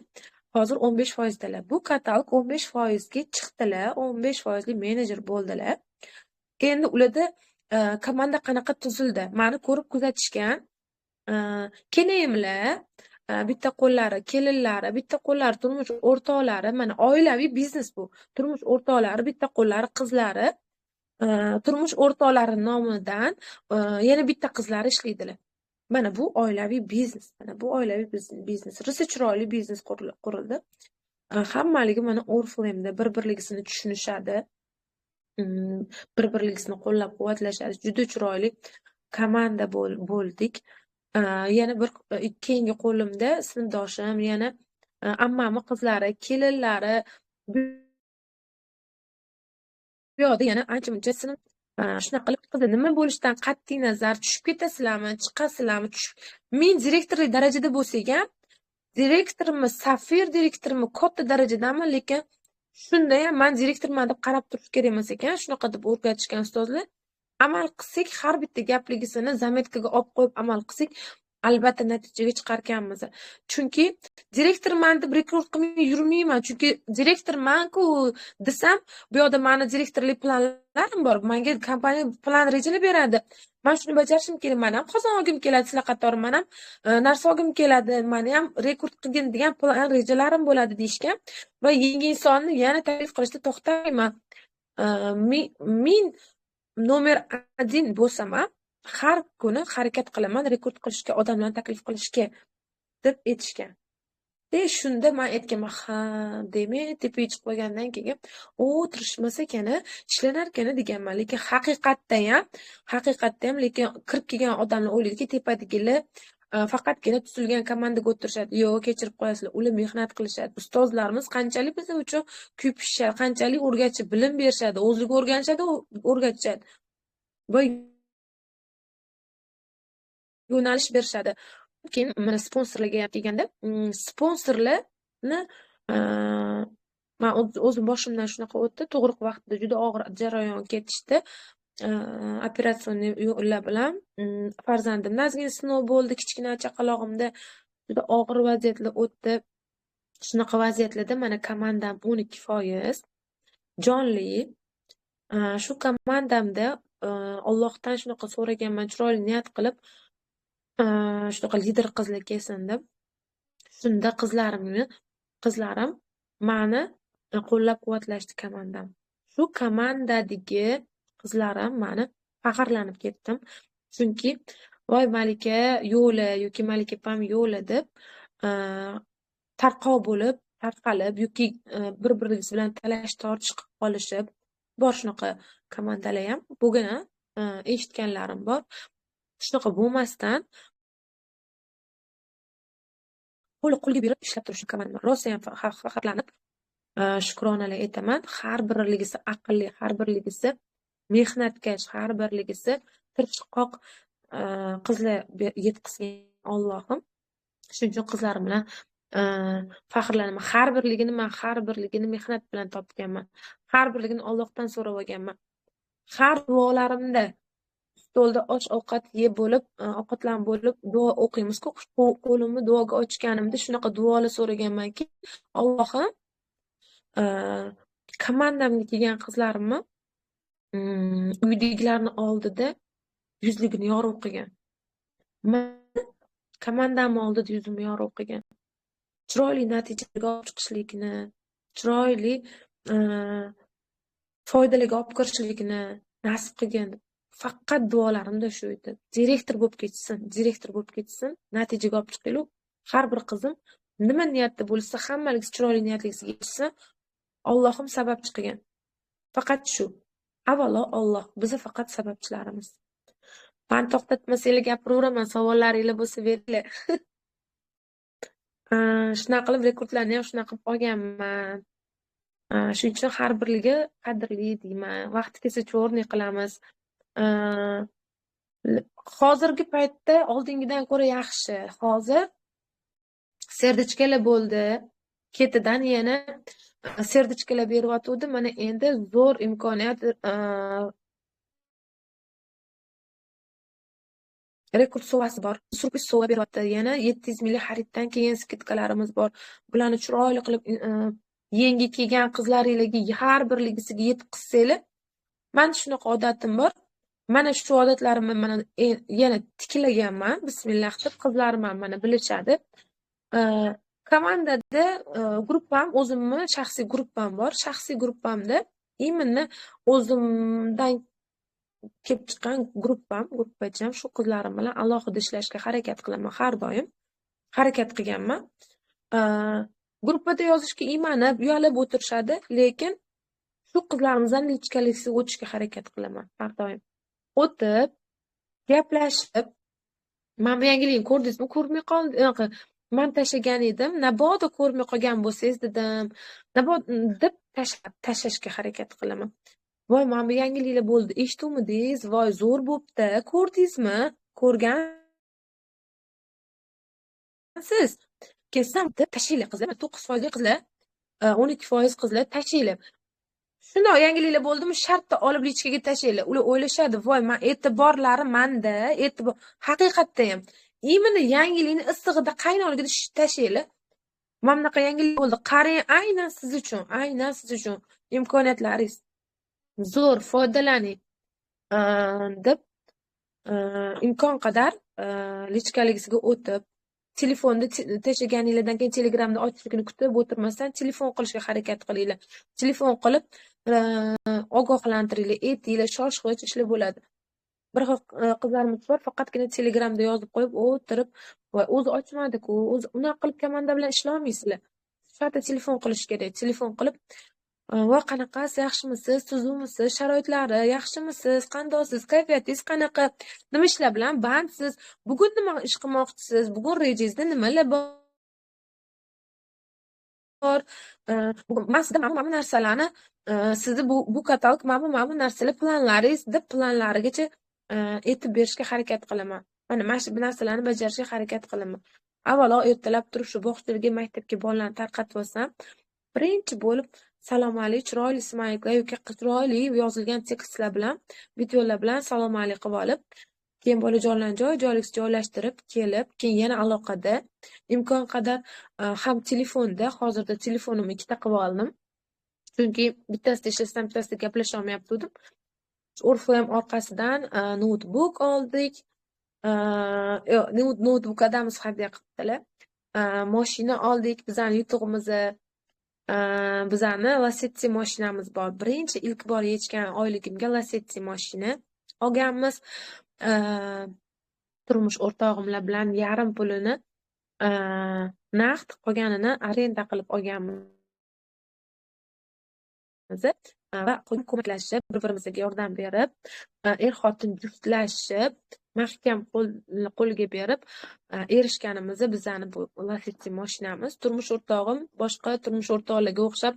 hozir 15% dalar. Bu katalog 15% ga chiqdilar, 15% menejer bo'ldilar. Endi ularda komanda qanaqa tuzildi? Mani ko'rib kuzatishgan kelinimlar, bitta qo'llari kelinlari, bitta qo'llari turmush o'rtoqlari, mana oilaviy biznes bu. Turmush o'rtoqlari, bitta qo'llari qizlari, turmush o'rtoqlari nomidan yana bitta qizlari ishlaydilar. Mana bu oilaviy biznes, mana bu oilaviy biznes. Rosa chiroyli biznes qurildi. Hammaligi mana Oriflame'da bir-birligisini tushunishadi, bir-birligisini qo'llab-quvvatlashadi. Juda chiroyli komanda bo'ldik. Yana bir keyingi qo'limda sinfdoshim, yana ammamni qizlari, kelinlari, bu yoqda yana ancha-muncha sinf. Shunaqa qilib qizlar nima bo'lishidan qat'iy nazar tushib ketasizlarmi, chiqasizlarmi? Men direktorlik darajada bo'lsak ham, direktormi, safir direktormi, katta darajadami, lekin shunda ham men direktorman deb qarab turish kerak emas ekan. Shunaqa deb o'rgatishgan ustozlar. Amal qilsak, har bitta gapligisini zametkaga olib qo'yib amal qilsak, albatta natijaga chiqarkanmiz. Chunki direktorman deb rekord qilmay yurmayman. Chunki direktorman-ku desam, bu yoqda meni direktorlik planlarim bor. Menga kompaniya plan rejalar beradi. Men shuni bajarishim kerak, men ham qozon olgim keladi, sizlar qatori men ham narsa olgim keladi, meni ham rekord qilgin degan plan rejalarim bo'ladi deyishgan va yangi insonni yana taklif qilishda to'xtamayman. Men nomer 1 bo'lsam ham har kuni harakat qilaman rekord qilishga, odamlarni taklif qilishga deb aytishgan. Shunda men aytganman, ha, demak, tepaga chiqib qolgandan keyin o tirishmas ekan, ishlanar ekan deganman. Lekin haqiqatda ham lekin kirib kelgan odamlar o'ylaydiki, tepadagilar faqatgina tuzilgan komandaga o'tirishadi. Yo'q, kechirib qo'yasizlar, ular mehnat qilishadi. Ustozlarimiz qanchalik biz uchun kuyib pishishadi, qanchalik o'rgatishadi, bilim berishadi, o'zligi o'rganishadi, o'rgatishadi. Va yo'nalish berishadi. Keyin mana sponsorlarga ham kelganda, sponsorlarni men o'zim boshimdan shunaqa o'tdi. Tug'ruq vaqtida juda og'ir jarayon ketishdi. Operatsion yo'llar bilan farzandimda ozgina sinov bo'ldi, kichkina chaqalog'imda juda og'ir vaziyatlar o'tdi. Shunaqa vaziyatlarda mana komandam 12% jonli. Shu komandamda Allohdan shunaqa so'raganman, chiroyli niyat qilib shunaqa lider qizlar kelsin deb. Shunda qizlarim meni qo'llab-quvvatlashdi komandam. Shu komandadagi qizlarim meni Faxrlanib ketdim. Chunki voy Malika yo'li yoki Malika opam yo'li deb tarqov bo'lib, tarqalib yoki bir-birisi bilan talash tortish qilib qolishib, bor shunaqa komandalar ham bo'lgan, eshitganlarim bor. Shunaqa bo'lmasdan qo'li qo'lga berib ishlab turishni komandam. Rosa ham faxrlanib, shukronalar aytaman. Har birligisi aqlli, har birligisi mehnatkash, har birligisi tirishqoq qizlar yetkazgan Allohim. Shuning uchun qizlarim bilan faxrlanaman. Har birligini men har birligini mehnat bilan topganman. Har birligini Allohdan so'rab olganman. Har duolarimda stolda osh ovqat yeb bo'lib, ovqatlanib bo'lib duo o'qiymiz-ku. Qo'limni duoga ochganimda shunaqa duolar so'raganmanki, Allohim komandamga kelgan qizlarimni uydagilarni oldida yuzligini yorug' qilgan. Men komandam oldida yuzimni yorug' qilgan. Chiroyli natijaga olib chiqishlikni, chiroyli foydalarga olib kirishlikni nasib qilgan. Faqat duolarimda shu edi. Direktor bo'lib ketsin, direktor bo'lib ketsin, natijaga olib chiqaylik. Har bir qizim nima niyatda bo'lsa, hammaligi chiroyli niyatligisiga yetishsin, Allohim sababchi qilgan. Faqat shu. Avvalo Alloh, biz faqat sababchilarimiz. Men to'xtatmasanglar gapiraveraman, savollaringlar bo'lsa beringlar. Shunaqa qilib rekordlarni ham shunaqa qilib olganman. Shuning uchun har birligi qadrli deyman. Vaqti kelsa chorni qilamiz. Hozirgi paytda oldingidan ko'ra yaxshi. Hozir serdichkalar bo'ldi. Ketidan yana serdichkalar beryotgandi. Mana endi zo'r imkoniyat rekord sovg'asi bor. Surpriz sovg'a beryapti. Yana 700 minglik xariddan keyin skidkalarimiz bor. Bularni chiroyli qilib yangi kelgan qizlaringizga har birligisiga yetkazsanglar, men shunaqa odatim bor. Mana shu odatlarimni mana yana tiklaganman. Bismillah deb qizlarim ham mana bilishadi. Komandada gruppam, o'zimni shaxsiy gruppam bor. Shaxsiy gruppamda именно o'zimdan kelib chiqqan gruppam, gruppacham, shu qizlarim bilan alohida ishlashga harakat qilaman har doim. Harakat qilganman. Gruppada yozishga iymanib, uyalib o'tirishadi, lekin shu qizlarimizdan lichkalisiga o'tishga harakat qilaman har doim. O'tib, gaplashib, men bu yangilikni ko'rdingizmi, ko'rmay qoldim. Men tashlagan edim, nabodo ko'rmay qolgan bo'lsangiz dedim, nabodo deb tashlashga harakat qilaman. Voy, mana bu yangiliklar bo'ldi, eshituvmidingiz? Voy, zo'r bo'pti, ko'rdingizmi? Ko'rgansiz. Kelsam deb tashlanglar qizlar, 9% qizlar, 12% qizlar tashlanglar. Shundoq yangiliklar bo'ldimi, shartta olib lichkaga tashlanglar. Ular o'ylashadi, voy, men e'tiborlari menda, e'tibor haqiqatda ham. Именно yangilikni issig'ida, qaynoqligida tashlanglar. Mana bunaqa yangilik bo'ldi. Qarang, aynan siz uchun, aynan siz uchun imkoniyatlaringiz zo'r, foydalaning deb imkon qadar lichkaligisiga o'tib, telefonda tashlaganinglardan keyin Telegramda ochishligini kutib o'tirmasdan telefon qilishga harakat qilinglar. Telefon qilib ogohlantiringlar, aytinglar, shoshg'ich ishlar bo'ladi. Bir xil qizlarimiz bor, faqatgina Telegramda yozib qo'yib o'tirib, voy o'zi ochmadi-ku, o'zi unaqa qilib komanda bilan ishlolmaysizlar. Shartta telefon qilish kerak. Telefon qilib, voy qanaqasiz, yaxshimisiz, tuzukmisiz, sharoitlari yaxshimisiz, qandoqsiz, kayfiyatingiz qanaqa, nima ishlar bilan bandsiz, bugun nima ish qilmoqchisiz, bugun rejangizda nimalar bor, man sizda mana bu narsalarni, sizni bu katalog mana bu narsalar planlaringiz deb planlarigacha aytib berishga harakat qilaman. Mana shu narsalarni bajarishga harakat qilaman. Avvalo ertalab turib shu bog'chaga, maktabga bolalarni tarqatib olsam, birinchi bo'lib salom alik, chiroyli smayliklar yoki chiroyli yozilgan tekstlar bilan, videolar bilan salom alik qilib olib, keyin bolajonlarni joy-joylikcha joylashtirib kelib, keyin yana aloqada imkon qadar ham telefonda, hozirda telefonimni ikkita qilib oldim. Chunki bittasida ishlasam, bittasida gaplasha olmayaptim. Oriflame orqasidan noutbuk oldik. Noutbuk adamiz hadya qilibdilar. Mashina oldik, bizani yutug'imizni, bizani Lacetti mashinamiz bor. Birinchi ilk bor yechgan oyligimga Lacetti mashina olganmiz. Turmush o'rtog'imlar bilan yarim pulini naqd, qolganini arenda qilib olganmiz va ko'maklashib, bir-birimizga yordam berib, er-xotin juftlashib, mahkam qo'lga berib erishganimizda bizani bu Lacetti mashinamiz. Turmush o'rtog'im boshqa turmush o'rtoqlarga o'xshab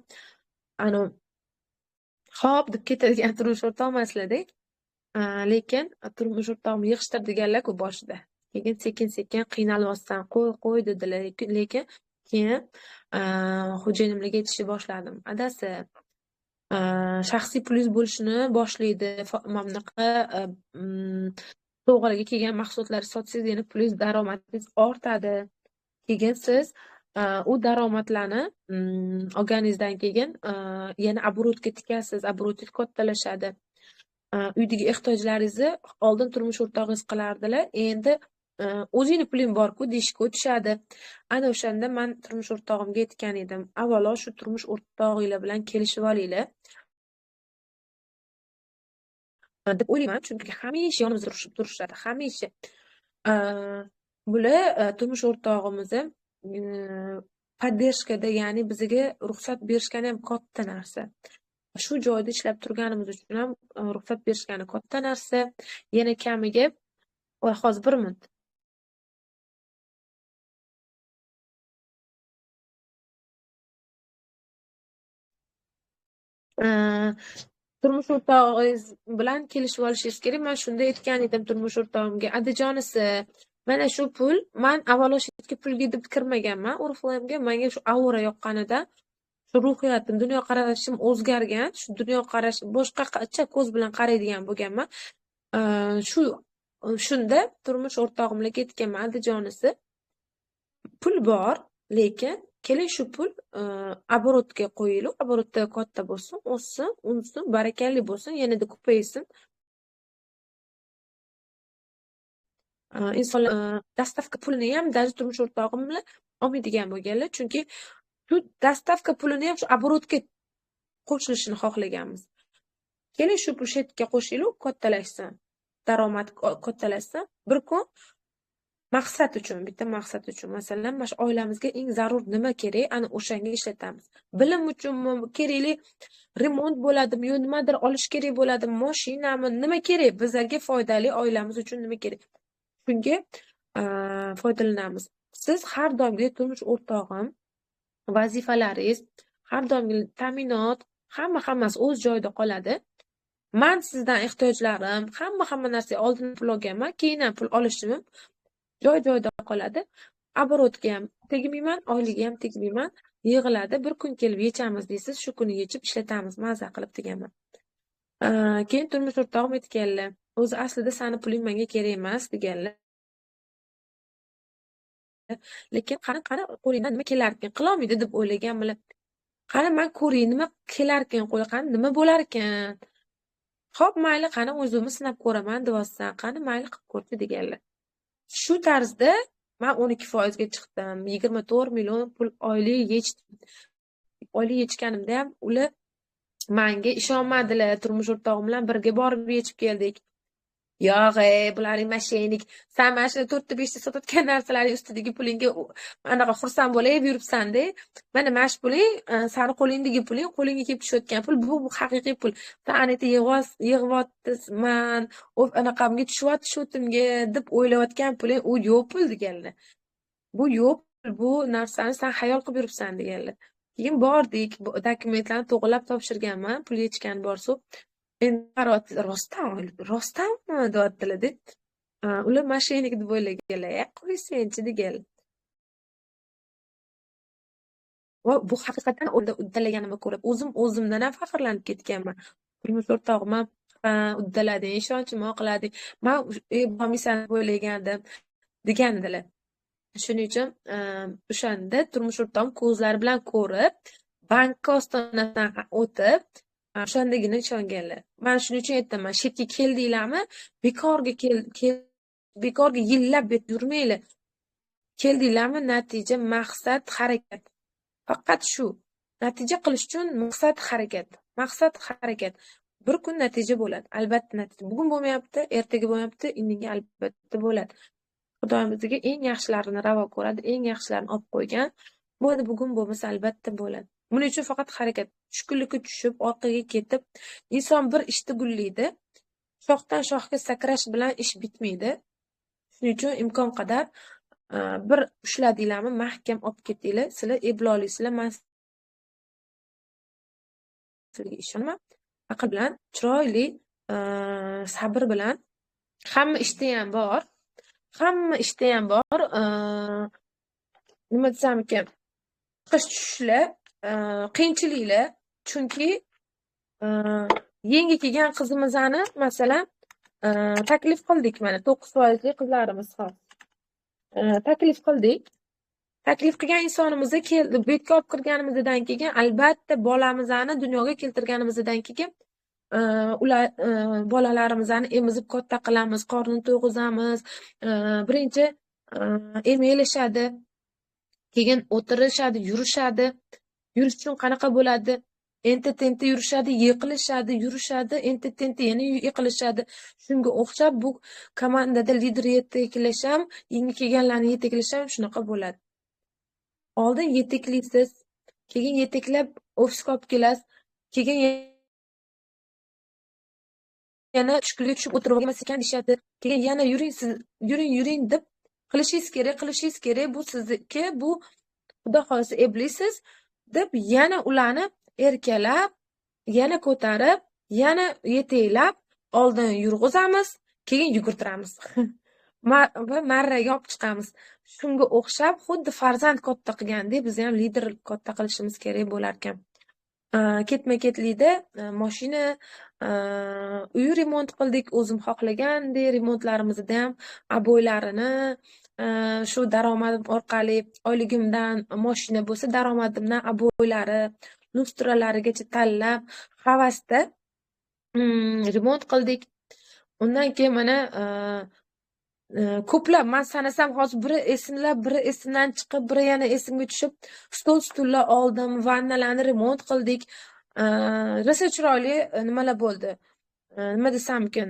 anu hop deb ketadigan turmush o'rtoq emaslarda. Lekin turmush o'rtog'im yig'ishtir deganlar-ku boshida. Keyin sekin-sekin qiynalyapsan, qo'y, qo'y dedilar. Lekin keyin xo'jayinimlarga aytishni boshladim. Adasi, shaxsiy pulingiz bo'lishini boshlaydi. Mana bunaqa sovg'alarga kelgan mahsulotlarni sotsangiz, yana pulingiz, daromadingiz ortadi. Keyin siz u daromadlarni olganingizdan keyin yana оборотga tikasiz, обороtingiz kattalashadi. Uydagi ehtiyojlaringizni oldin turmush o'rtog'ingiz qilardilar, endi o'zingni puling bor-ku deyishga o'tishadi. Ana o'shanda men turmush o'rtog'imga aytgan edim, avvalo shu turmush o'rtog'inglar bilan kelishib olinglar deb o'ylayman, chunki hamisha yonimizda turishadi, hamisha. Bular turmush o'rtog'imizni поддержкада, ya'ni bizga ruxsat berishgani ham katta narsa. Shu joyda ishlab turganimiz uchun ham ruxsat berishgani katta narsa. Yana kamiga hozir 1 minut. Turmush o'rtog'ingiz bilan kelishib olishingiz kerak. Men shunda aytgan edim turmush o'rtog'imga, adajonisi, mana shu pul, men avvalo shu yerga pulga deb kirmaganman. Oriflame'ga menga shu aura yoqqanida shu ruhiyatim, dunyoqarashim o'zgargan, shu dunyoqarash boshqacha ko'z bilan qaraydigan bo'lganman. Shunda turmush o'rtog'imlarga aytganman, adajonisi, pul bor, lekin keling shu pul оборотga qo'yaylik, оборотda katta bo'lsin, o'ssin, unsin, barakali bo'lsin, yanada ko'paysin. Insonlar dastavka pulini ham даже turmush o'rtog'im bilan olmaydigan bo'lganlar, chunki shu dastavka pulini ham shu оборотga qo'shilishini xohlaganmiz. Keling shu pul shetga qo'shaylik, kattalashsin, daromad kattalashsin. Bir kun maqsad uchun, bitta maqsad uchun, masalan, mana shu oilamizga eng zarur nima kerak, ana o'shanga ishlatamiz. Bilim uchunmi, kerakli remont bo'ladimi, yo nimadir olish kerak bo'ladimi, mashinami, nima kerak, bizlarga foydali, oilamiz uchun nima kerak, shunga foydalanamiz. Siz har doimgi turmush o'rtog'im, vazifalaringiz, har doimgi ta'minot, hammasi o'z joyida qoladi. Men sizdan ehtiyojlarim, hamma narsaga oldin pul olganman, keyin ham pul olishim joy-joyida qoladi. Оборотga ham tegmayman, oyliga ham tegmayman, yig'iladi. Bir kun kelib yechamiz deysiz, shu kuni yechib ishlatamiz, maza qilib deganman. Keyin turmush o'rtog'im aytganlar, o'zi aslida sani puling menga kerak emas deganlar. Lekin qani qo'lingdan nima kelarkan, qilolmaydi deb o'ylaganmilar. Qani men ko'ray, nima kelarkan, qo'li qani nima bo'larkan. Xo'p, mayli, qani o'zimni sinab ko'raman deyapsan, qani mayli qilib ko'rchi deganlar. Shu tarzda men 12% ga chiqdim. 24 million pul oylik yechdim. Oylik yechganimda ham ular menga ishonmadilar. Turmush o'rtog'im bilan birga borib yechib keldik. Yo'q, bularning mashinik. Sen mana shu 4 ta 5 ta sotayotgan narsalaring ustidagi pulingga anaqa xursand bo'lib yuribsan-da. Mana mana shu puling, sani qo'lingdagi puling, qo'lingga kelib tushayotgan pul, bu haqiqiy pul. Sen ana yerda yig'yapman, anaqamga tushyapti shotimga deb o'ylayotgan puling, u yo'q pul deganlar. Bu yo'q pul, bu narsani sen xayol qilib yuribsan deganlar. Keyin bordik, dokumentlarni to'g'rilab topshirganman, pul yechgan borsa. Endi qarayapti, rostdanmi deyaptilar-da. Ular mashinik deb o'ylaganlar, qo'ysenchi deganlar. Va bu haqiqatan uddalaganimni ko'rib, o'zimdan ham faxrlanib ketganman. Turmush o'rtog'im ham uddalading, ishonchimni oqlading, man bo'lmaysan deb o'ylagandim degandilar. Shuning uchun o'shanda turmush o'rtog'im ko'zlari bilan ko'rib, bankka ostonasidan o'tib, o'shandagina ishonganlar. Men shuning uchun aytaman, shu yerga keldinglarmi, bekorga yillab yurmanglar. Keldinglarmi, natija, maqsad, harakat. Faqat shu. Natija qilish uchun maqsad, harakat. Maqsad, harakat. Bir kun natija bo'ladi. Albatta natija. Bugun bo'lmayapti, ertaga bo'lmayapti, indinga albatta bo'ladi. Xudoyim bizga eng yaxshilarini ravo ko'radi, eng yaxshilarini olib qo'ygan. Bo'ladi, bugun bo'lmasa albatta bo'ladi. Buning uchun faqat harakat, tushkunlikka tushib, orqaga ketib, inson bir ishni gullaydi. Shoxdan shoxga sakrash bilan ish bitmaydi. Shuning uchun imkon qadar bir ushladinglarmi, mahkam olib ketinglar. Sizlar eploliysizlar, men sizlarga ishonaman. Aql bilan, chiroyli, sabr bilan hamma ishda ham bor. Hamma ishda ham bor. Nima desam ekan? Chiqish tushishlar, qiyinchiliklar, chunki yangi kelgan qizimizni masalan taklif qildik, mana 9% qizlarimiz hozir. Taklif qildik. Taklif qilgan insonimizni keldi, bu yerga olib kirganimizdan keyin albatta bolamizni dunyoga keltirganimizdan keyin ular bolalarimizni emizib katta qilamiz, qornini to'yg'izamiz. Birinchi emilishadi, keyin o'tirishadi, yurishadi. Yurish uchun qanaqa bo'ladi? Enta-tenta yurishadi, yiqilishadi, yurishadi, enta-tenta yana yiqilishadi. Shunga o'xshab bu komandada lider yetaklash ham, yangi kelganlarni yetaklash ham shunaqa bo'ladi. Oldin yetaklaysiz, keyin yetaklab ofisga olib kelasiz, keyin yana tushkunlikka tushib o'tirib olmas ekan deyishadi. Keyin yana yuring siz, yuring, yuring deb qilishingiz kerak, qilishingiz kerak, bu sizniki, bu Xudo xohlasa eplisiz deb yana ularni erkalab, yana ko'tarib, yana yetaklab oldin yurg'izamiz, keyin yugurtiramiz. Va marraga olib chiqamiz. Shunga o'xshab xuddi farzand katta qilgandek biz ham lider katta qilishimiz kerak bo'lar ekan. Ketma-ketlikda mashina, uy remont qildik, o'zim xohlagandek remontlarimizda ham oboylarini shu daromadim orqali, oyligimdan mashina bo'lsa daromadimdan oboylari, lustralarigacha tanlab havasda remont qildik. Undan keyin mana ko'plab men sanasam hozir biri esimlab, biri esimdan chiqib, biri yana esimga tushib, stol stullar oldim, vannalarni remont qildik. Rosa chiroyli nimalar bo'ldi. Nima desam ekan,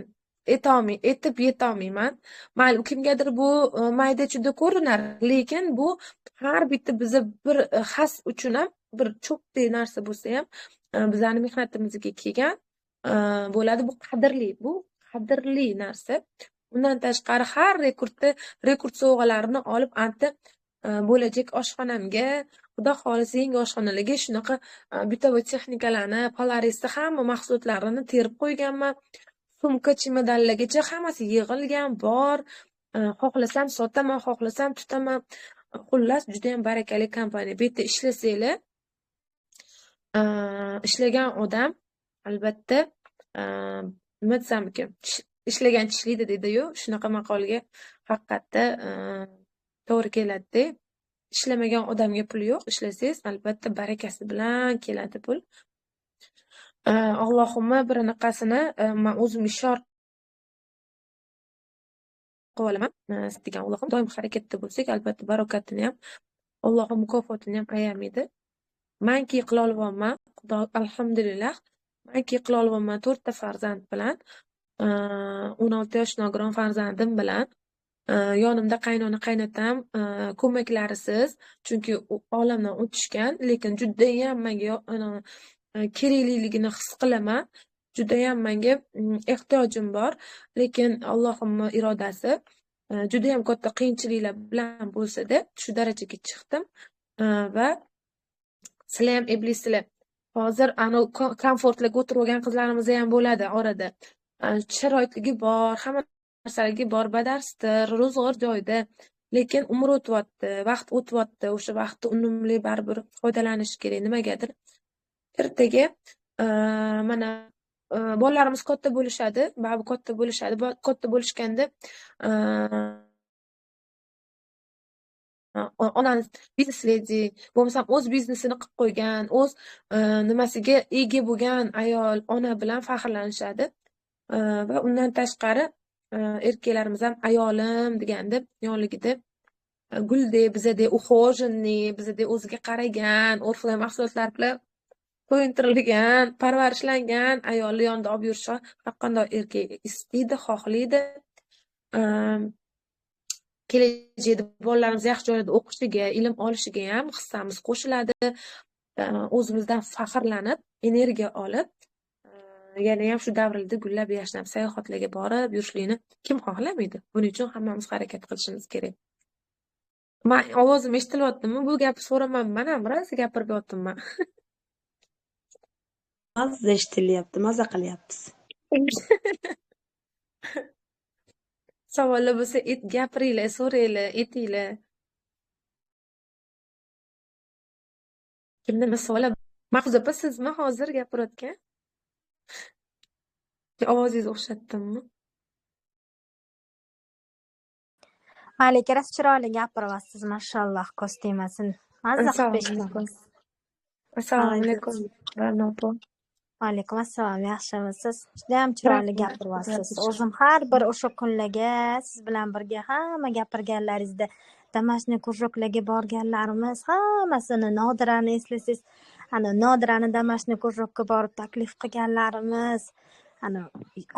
etib yetolmayman. Mayli, kimgadir bu mayda-chuyda ko'rinar, lekin bu har bitta biza bir xas uchun ham bir cho'pdek narsa bo'lsa ham bizlarning mehnatimizga kelgan bo'ladi. Bu qadrli, bu qadrli narsa. Undan tashqari har rekordda rekord sovg'alarini olib anta bo'lajak oshxonamga, Xudo xohlasa yangi oshxonalarga shunaqa bitovoy texnikalarni, Polarisni hamma mahsulotlarini terib qo'yganman. Sumka, chemodanlargacha hammasi yig'ilgan, bor. Xohlasam sotaman, xohlasam tutaman. Xullas, juda ham barakali kompaniya. Bu yerda ishlasanglar, ishlagan odam albatta nima desam ekan, ishlagan tishlaydi deydi-yu, shunaqa maqolga haqiqatda to'g'ri keladi-da. Ishlamagan odamga pul yo'q, ishlasangiz albatta barakasi bilan keladi pul. Allohumma bir anaqasini men o'zimga ishor qilib olaman. Degan Allohim doim harakatda bo'lsak, albatta barakatini ham, Allohim mukofotini ham ayamaydi. Manki qila olyapman, Xudo alhamdulillah, manki qila olyapman 4 ta farzand bilan, 16 yosh nogiron farzandim bilan, yonimda qaynona qaynotam ko'maklarisiz, chunki olamdan o'tishgan, lekin judayam menga kerakliligini his qilaman. Judayam menga ehtiyojim bor, lekin Allohimning irodasi judayam katta qiyinchiliklar bilan bo'lsa-da shu darajaga chiqdim va sizlar ham eblisizlar. Hozir ana komfortlarga o'tirib olgan qizlarimiz ham bo'ladi orada. Sharoitligi bor, hamma narsaligi bor, badarsdir, ro'zg'or joyida, lekin umr o'tyapti, vaqt o'tyapti, o'sha vaqtni unumli baribir foydalanish kerak nimagadir. Ertaga mana bolalarimiz katta bo'lishadi, baribir katta bo'lishadi, katta bo'lishganda onani biznes ledi, bo'lmasam o'z biznesini qilib qo'ygan, o'z nimasiga ega bo'lgan ayol, ona bilan faxrlanishadi. Va undan tashqari erkaklarimiz ham ayolim deganda yonligida guldek, bizadek ухоженный, bizadek o'ziga qaragan, Oriflame mahsulotlari bilan To'yintirilgan, parvarishlangan ayolni yonida olib yurishni har qanday erkak istaydi, xohlaydi. Kelajakda bolalarimiz yaxshi joylarda o'qishiga, ilm olishiga ham hissamiz qo'shiladi. O'zimizdan faxrlanib, energiya olib, yana ham shu davrlarda gullab yashnab, sayohatlarga borib yurishlikni kim xohlamaydi? Buning uchun hammamiz harakat qilishimiz kerak. Men ovozim eshitilyaptimi? Bu gapni so'raman, men ham rosa gapirib yotibman. Mazza eshitilyapti, maza qilyapmiz. Savollar bo'lsa gapiringlar, so'ranglar, aytinglar. Kimda nima savol? Mahfuza opa, sizmi hozir gapirayotgan? Ovozingizni o'xshatdimmi? Malika, rosa chiroyli gapiryapsiz, mashalloh, ko'z tegmasin. Mazza qilib eshitamiz. Assalomu alaykum, Ra'no opa. Alaykum assalom, yaxshimisiz? Judayam chiroyli gapiryapsiz. O'zim har bir o'sha kunlarga siz bilan birga hamma gapirganlaringizda домашний кружокlarga borganlarimiz hammasini, Nodirani eslasangiz, ana Nodirani домашний кружокka borib taklif qilganlarimiz, ana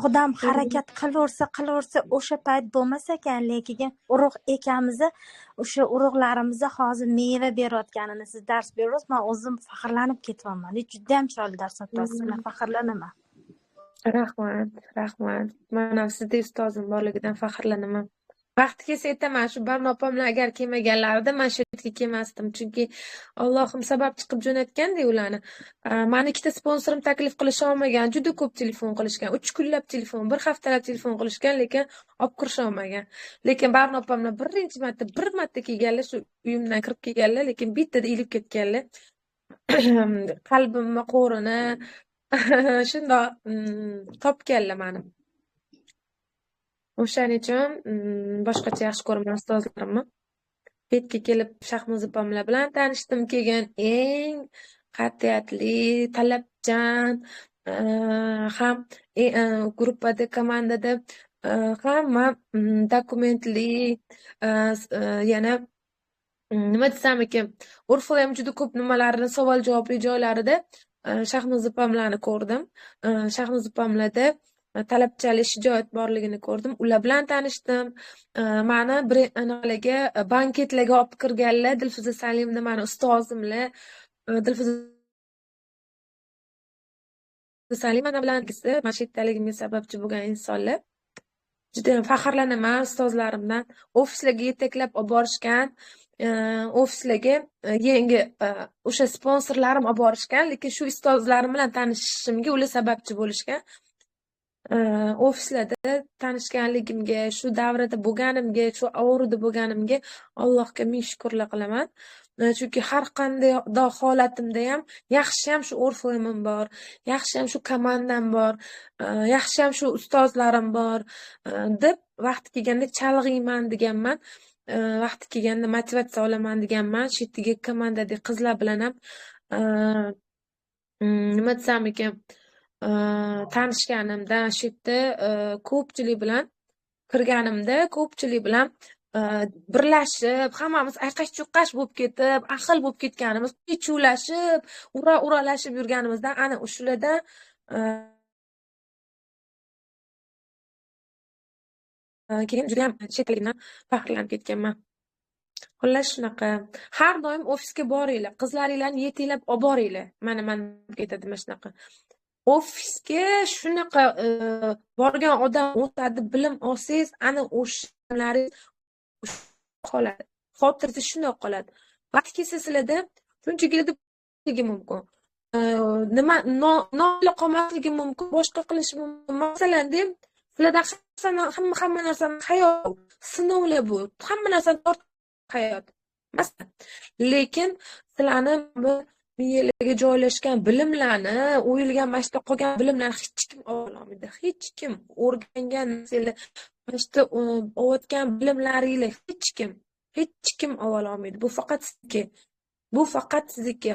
odam harakat qilaversa o'sha payt bo'lmas ekan, lekin urug' ekamiz, o'sha urug'larimiz hozir meva berayotganini siz dars beryapsiz, men o'zim faxrlanib ketyapman. Judayam chiroyli dars o'tyapsiz, men faxrlanaman. Rahmat, rahmat. Men ham sizdek ustozim borligidan faxrlanaman. Vaqti kelsa aytaman, shu Barno opam bilan agar kelmaganlarida men shu yerga kelmasdim, chunki Allohim sabab chiqib jo'natganda ularni. Meni ikkita sponsorim taklif qilisha olmagan, juda ko'p telefon qilishgan, 3 kunlab telefon, 1 haftalab telefon qilishgan, lekin olib kirisha olmagan. Lekin Barno opam bilan birinchi marta, bir marta kelganlar, shu uyimdan kirib kelganlar, lekin bittada ilib ketganlar. Qalbimni qo'rini shundoq topganlar meni. O'shaning uchun boshqacha yaxshi ko'raman ustozlarimni. Betga kelib Shahnoza opamlar bilan tanishdim, keyin eng qat'iyatli, talabchan, ham gruppada, komandada hamma dokumentli, yana nima desam ekan, Oriflame juda ko'p nimalarni savol-javobli joylarida Shahnoza opamlarni ko'rdim. Shahnoza opamlarda talabchanlik, shijoat borligini ko'rdim. Ular bilan tanishdim. Mani bir analarga, banketlarga olib kirganlar, Dilfuza Salimni mani ustozimlar, Dilfuza Salimova bilan mana shu yerdaligimga sababchi bo'lgan insonlar. Juda ham faxrlanaman ustozlarimdan. Ofislarga yetaklab olib borishgan, ofislarga yangi o'sha sponsorlarim olib borishgan, lekin shu ustozlarim bilan tanishishimga ular sababchi bo'lishgan. Ofislarda tanishganligimga, shu davrada bo'lganimga, shu aurada bo'lganimga Allohga ming shukrlar qilaman. Chunki har qanday holatimda ham yaxshi ham shu Oriflame'im bor, yaxshi ham shu komandam bor, yaxshi ham shu ustozlarim bor deb vaqti kelganda chalg'iyman deganman, vaqti kelganda motivatsiya olaman deganman. Shu yerdagi komandadagi qizlar bilan ham nima desam ekan, tanishganimda, shu yerda ko'pchilik bilan kirganimda, ko'pchilik bilan birlashib, hammamiz ayqash-chuqash bo'lib ketib, ahil bo'lib ketganimiz, chuvlashib, ura-uralashib yurganimizdan ana o'shalardan keyin juda ham chetligimdan faxrlanib ketganman. Xullas shunaqa. Har doim ofisga boringlar, qizlaringlarni yetaklab olib boringlar. Mana man ketadi mana shunaqa. Ofisga shunaqa borgan odam o'tadi, bilim olsangiz, ana o'shalaringiz qoladi. Xotiringiz shundoq qoladi. Vaqt kelsa sizlarda shunchaki deb mumkin. Nima nola qolmasligi mumkin, boshqa qilishi mumkin. Masalan, deb sizlarda hamma narsani hayot, sinovlar bu. Hamma narsani tortib hayot. Masalan, lekin sizlarni miyalarga joylashgan bilimlarni, o'yilgan mana shu qolgan bilimlarni hech kim ololmaydi. Hech kim o'rgangan narsalar, mana shu olayotgan bilimlaringlar hech kim ololmaydi. Bu faqat sizniki. Bu faqat sizniki.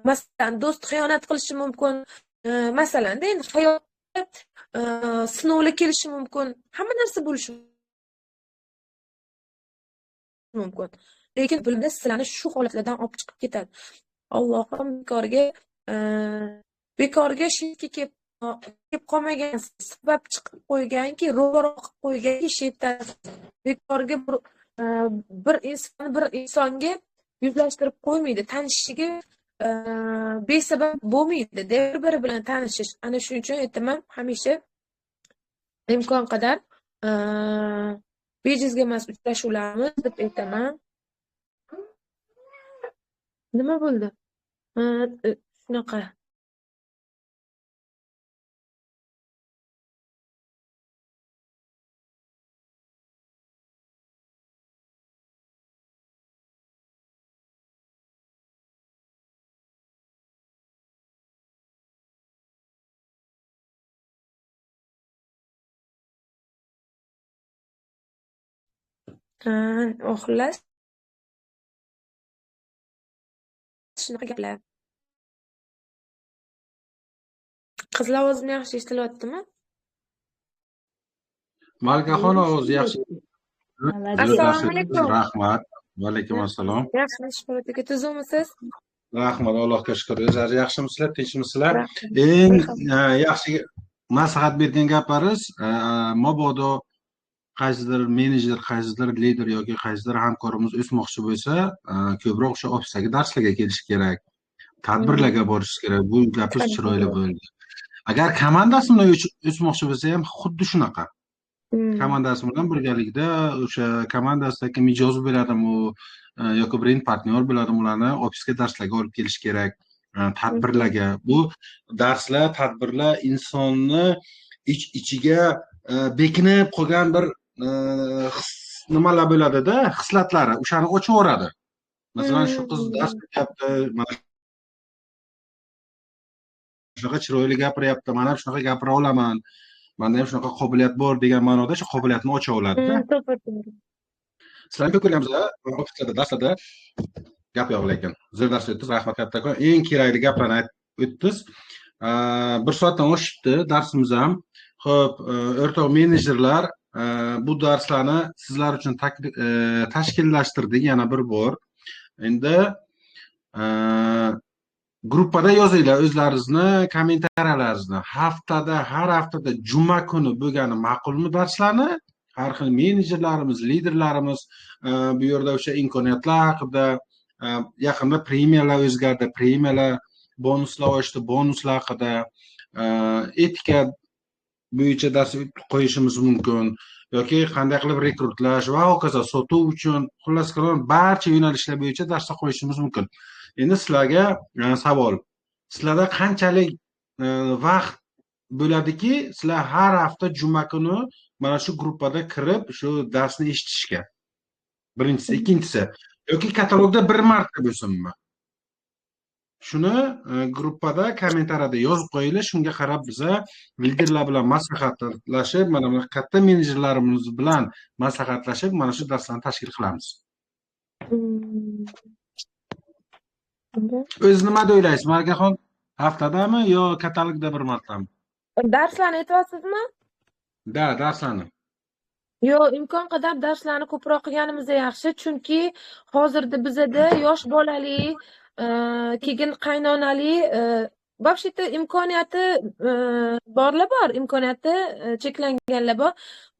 Masalan, do'st xiyonat qilishi mumkin. Masalan, endi hayotda sinovlar kelishi mumkin. Hamma narsa bo'lishi mumkin. Lekin bilimlar sizlarni shu holatlardan olib chiqib ketadi. Allohim bekorga Bekorga shetga kelib qolmagansiz, sabab chiqib qo'yganki, ro'baro qilib qo'yganki, shetdan bekorga bir inson bir insonga yuzlashtirib qo'ymaydi, tanishishiga besabab bo'lmaydi, bir-biri bilan tanishish. Ana shuning uchun aytaman, hamisha imkon qadar bejizga emas uchrashuvlarimiz deb aytaman. Nima bo'ldi? Shunaqa. Xullas, shunaqa gaplar. Qizlar ovozim yaxshi eshitilyaptimi? Malikaxon ovozi yaxshi. Assalomu alaykum. Rahmat. Va alaykum assalom. Yaxshimi, Shuhrat aka, tuzukmisiz? Rahmat, Allohga shukr. O'zlaringiz yaxshimisizlar, tinchmisizlar? Eng yaxshi maslahat bergan gaplaringiz, mabodo qaysidir menejer, qaysidir lider yoki qaysidir hamkorimiz o'smoqchi bo'lsa, ko'proq o'sha ofisdagi darslarga kelishi kerak, tadbirlarga borishi kerak. Bu gapingiz chiroyli bo'ldi. Agar komandasi bilan o'smoqchi bo'lsa ham xuddi shunaqa. Komandasi bilan birgalikda o'sha komandasidagi mijoz bo'ladimi u yoki brend partnyor bo'ladimi, ularni ofisga darslarga olib kelish kerak, tadbirlarga. Bu darslar, tadbirlar insonni ich-ichiga bekinib qolgan bir nimalar bo'ladida, hislatlari, o'shani ochib yuboradi. Masalan, shu qiz dars beryapti, mana shunaqa chiroyli gapiryapti, men ham shunaqa gapira olaman, menda ham shunaqa qobiliyat bor degan ma'noda shu qobiliyatni ocha oladida. Sizlarni ko'p ko'rganmiz, ofislarda, darslarda gap yo'q lekin. Zo'r dars o'tdingiz, rahmat kattakon. Eng kerakli gaplarni aytib o'tdingiz. 1 soatdan oshibdi darsimiz ham. Xo'p, o'rtoq menejerlar, bu darslarni sizlar uchun tashkillashtirdik yana bir bor. Endi gruppada yozinglar o'zlaringizni kommentariyalaringizni. Haftada, har haftada juma kuni bo'lgani ma'qulmi darslarni? Har xil menejerlarimiz, liderlarimiz bu yerda o'sha imkoniyatlar haqida, yaqinda premiyalar o'zgardi, premiyalar, bonuslar oshdi, bonuslar haqida, etika bo'yicha dars qo'yishimiz mumkin yoki qanday qilib rekrutlash va hokazo, sotuv uchun, xullas kalom barcha yo'nalishlar bo'yicha darslar qo'yishimiz mumkin. Endi sizlarga savol. Sizlarda qanchalik vaqt bo'ladiki, sizlar har hafta juma kuni mana shu gruppada kirib, shu darsni eshitishga? Birinchisi, ikkinchisi, yoki katalogda bir marta bo'lsinmi? Shuni gruppada kommentariyada yozib qo'yinglar. Shunga qarab biza liderlar bilan maslahatlashib, mana bu katta menejerlarimiz bilan maslahatlashib, mana shu darslarni tashkil qilamiz. O'zi nima deb o'ylaysiz, Malikaxon? Haftadami yo katalogda bir martami? Darslarni aytyapsizmi? Da, darslarni. Yo'q, imkon qadar darslarni ko'proq qilganimiz yaxshi, chunki hozirda bizada yosh bolali, keyin qaynonali, вообще-то imkoniyati borlar bor, imkoniyati cheklanganlar bor.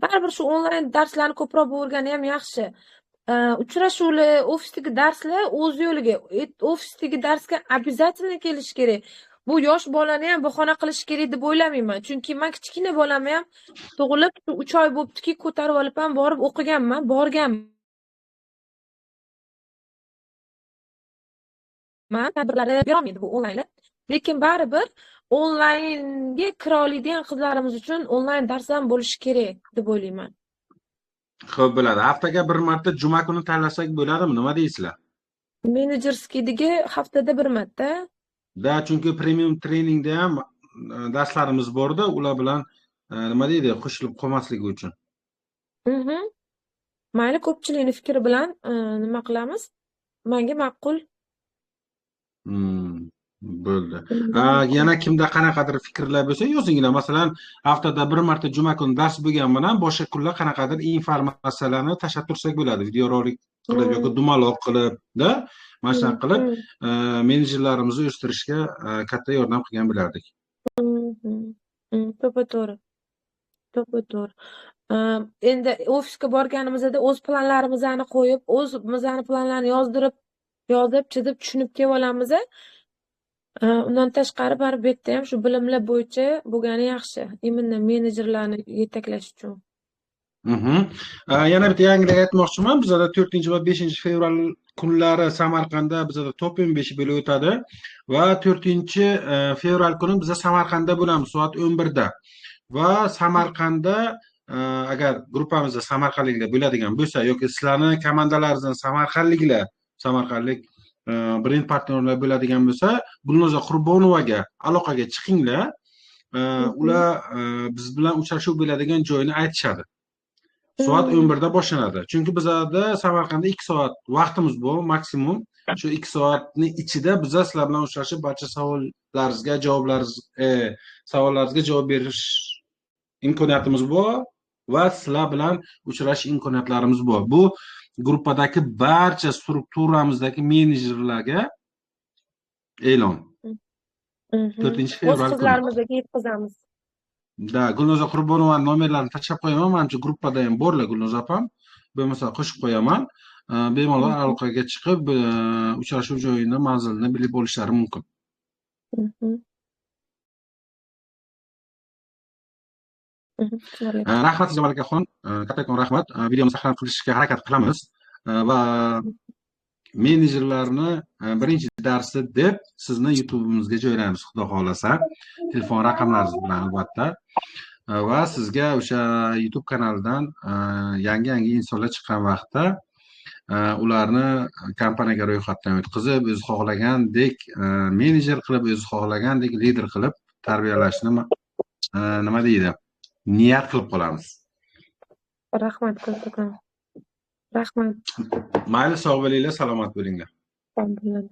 Baribir shu onlayn darslarni ko'proq bo'lgani ham yaxshi. Uchrashuvlar, ofisdagi darslar o'z yo'liga, ofisdagi darsga обязательно kelish kerak. Bu yosh bolani ham bahona qilish kerak deb o'ylamayman. Chunki men kichkina bolamni ham tug'ilib 3 oy bo'ptiki, ko'tarib olib ham borib o'qiganman, borganman. Tadbirlari berolmaydi bu onlaynlar. Lekin baribir onlaynga kira oladigan qizlarimiz uchun onlayn dars ham bo'lishi kerak deb o'ylayman. Xo'p, bo'ladi. Haftaga bir marta juma kuni tanlasak bo'ladimi? Nima deysizlar? Menejerskiydagi haftada bir marta. Da, chunki premium treningda ham darslarimiz borda, ular bilan nima deydi, qo'shilib qolmasligi uchun. Mayli, ko'pchilikning fikri bilan nima qilamiz? Menga ma'qul. Bo'ldi. Yana kimda qanaqadir fikrlar bo'lsa yozinglar. Masalan, haftada bir marta juma kuni dars bo'lgan bilan boshqa kunlar qanaqadir informatsiyalarni tashlab tursak bo'ladi. Videorolik qilib yoki dumaloq qilib-da, mana shunaqa qilib menejerlarimizni o'stirishga katta yordam qilgan bo'lardik. To'ppa-to'g'ri. To'ppa-to'g'ri. Endi ofisga borganimizda o'z planlarimizni qo'yib, o'zimizni planlarni yozdirib, yozib, chizib, tushunib kelib olamiz. Undan tashqari baribir bu yerda ham shu bilimlar bo'yicha bo'lgani yaxshi. Именно menejerlarni yetaklash uchun. Yana bitta yangilik aytmoqchiman. Bizada 4 va 5 fevral kunlari Samarqandda bizada top 15 bo'lib o'tadi va 4 fevral kuni biza Samarqandda bo'lamiz soat 11da. Va Samarqandda agar gruppamizda samarqandliklar bo'ladigan bo'lsa yoki sizlarni komandalaringizdan samarqandliklar, samarqandlik brend partnyorlar bo'ladigan bo'lsa, Gulnoza Qurbonovaga aloqaga chiqinglar. Ular biz bilan uchrashuv bo'ladigan joyini aytishadi. Soat 11da boshlanadi. Chunki bizada Samarqandda 2 soat vaqtimiz bor maksimum. Shu 2 soatni ichida biza sizlar bilan uchrashib, barcha savollaringizga javoblaringiz savollaringizga javob berish imkoniyatimiz bor va sizlar bilan uchrashish imkoniyatlarimiz bor. Bu gruppadagi barcha strukturamizdagi menejerlarga e'lon. 4 O'z fevral kuni. qizlarimizga yetkazamiz. Да, Gulnoza Qurbonovani nomerlarini tashlab qo'yaman. Manimcha, gruppada ham borlar Gulnoza opam. Bo'lmasa qo'shib qo'yaman. Bemalol aloqaga chiqib, uchrashuv joyini, manzilini bilib olishlari mumkin. Tushunarli. Rahmat sizga, Malikaxon. Kattakon rahmat. Videoni saqlanib qilishga harakat qilamiz. Va menejerlarni birinchi darsi deb sizni YouTube'imizga joylaymiz, xudo xohlasa. Telefon raqamlaringiz bilan albatta. Va sizga o'sha YouTube kanalidan yangi-yangi insonlar chiqqan vaqtda ularni kompaniyaga ro'yxatdan o'tkazib, o'zi xohlagandek menejer qilib, o'zi xohlagandek lider qilib tarbiyalashni nima deydi? Niyat qilib qolamiz. Rahmat kattakon. Rahmat. Mayli, sog' bo'linglar, salomat bo'linglar. Sog' bo'linglar.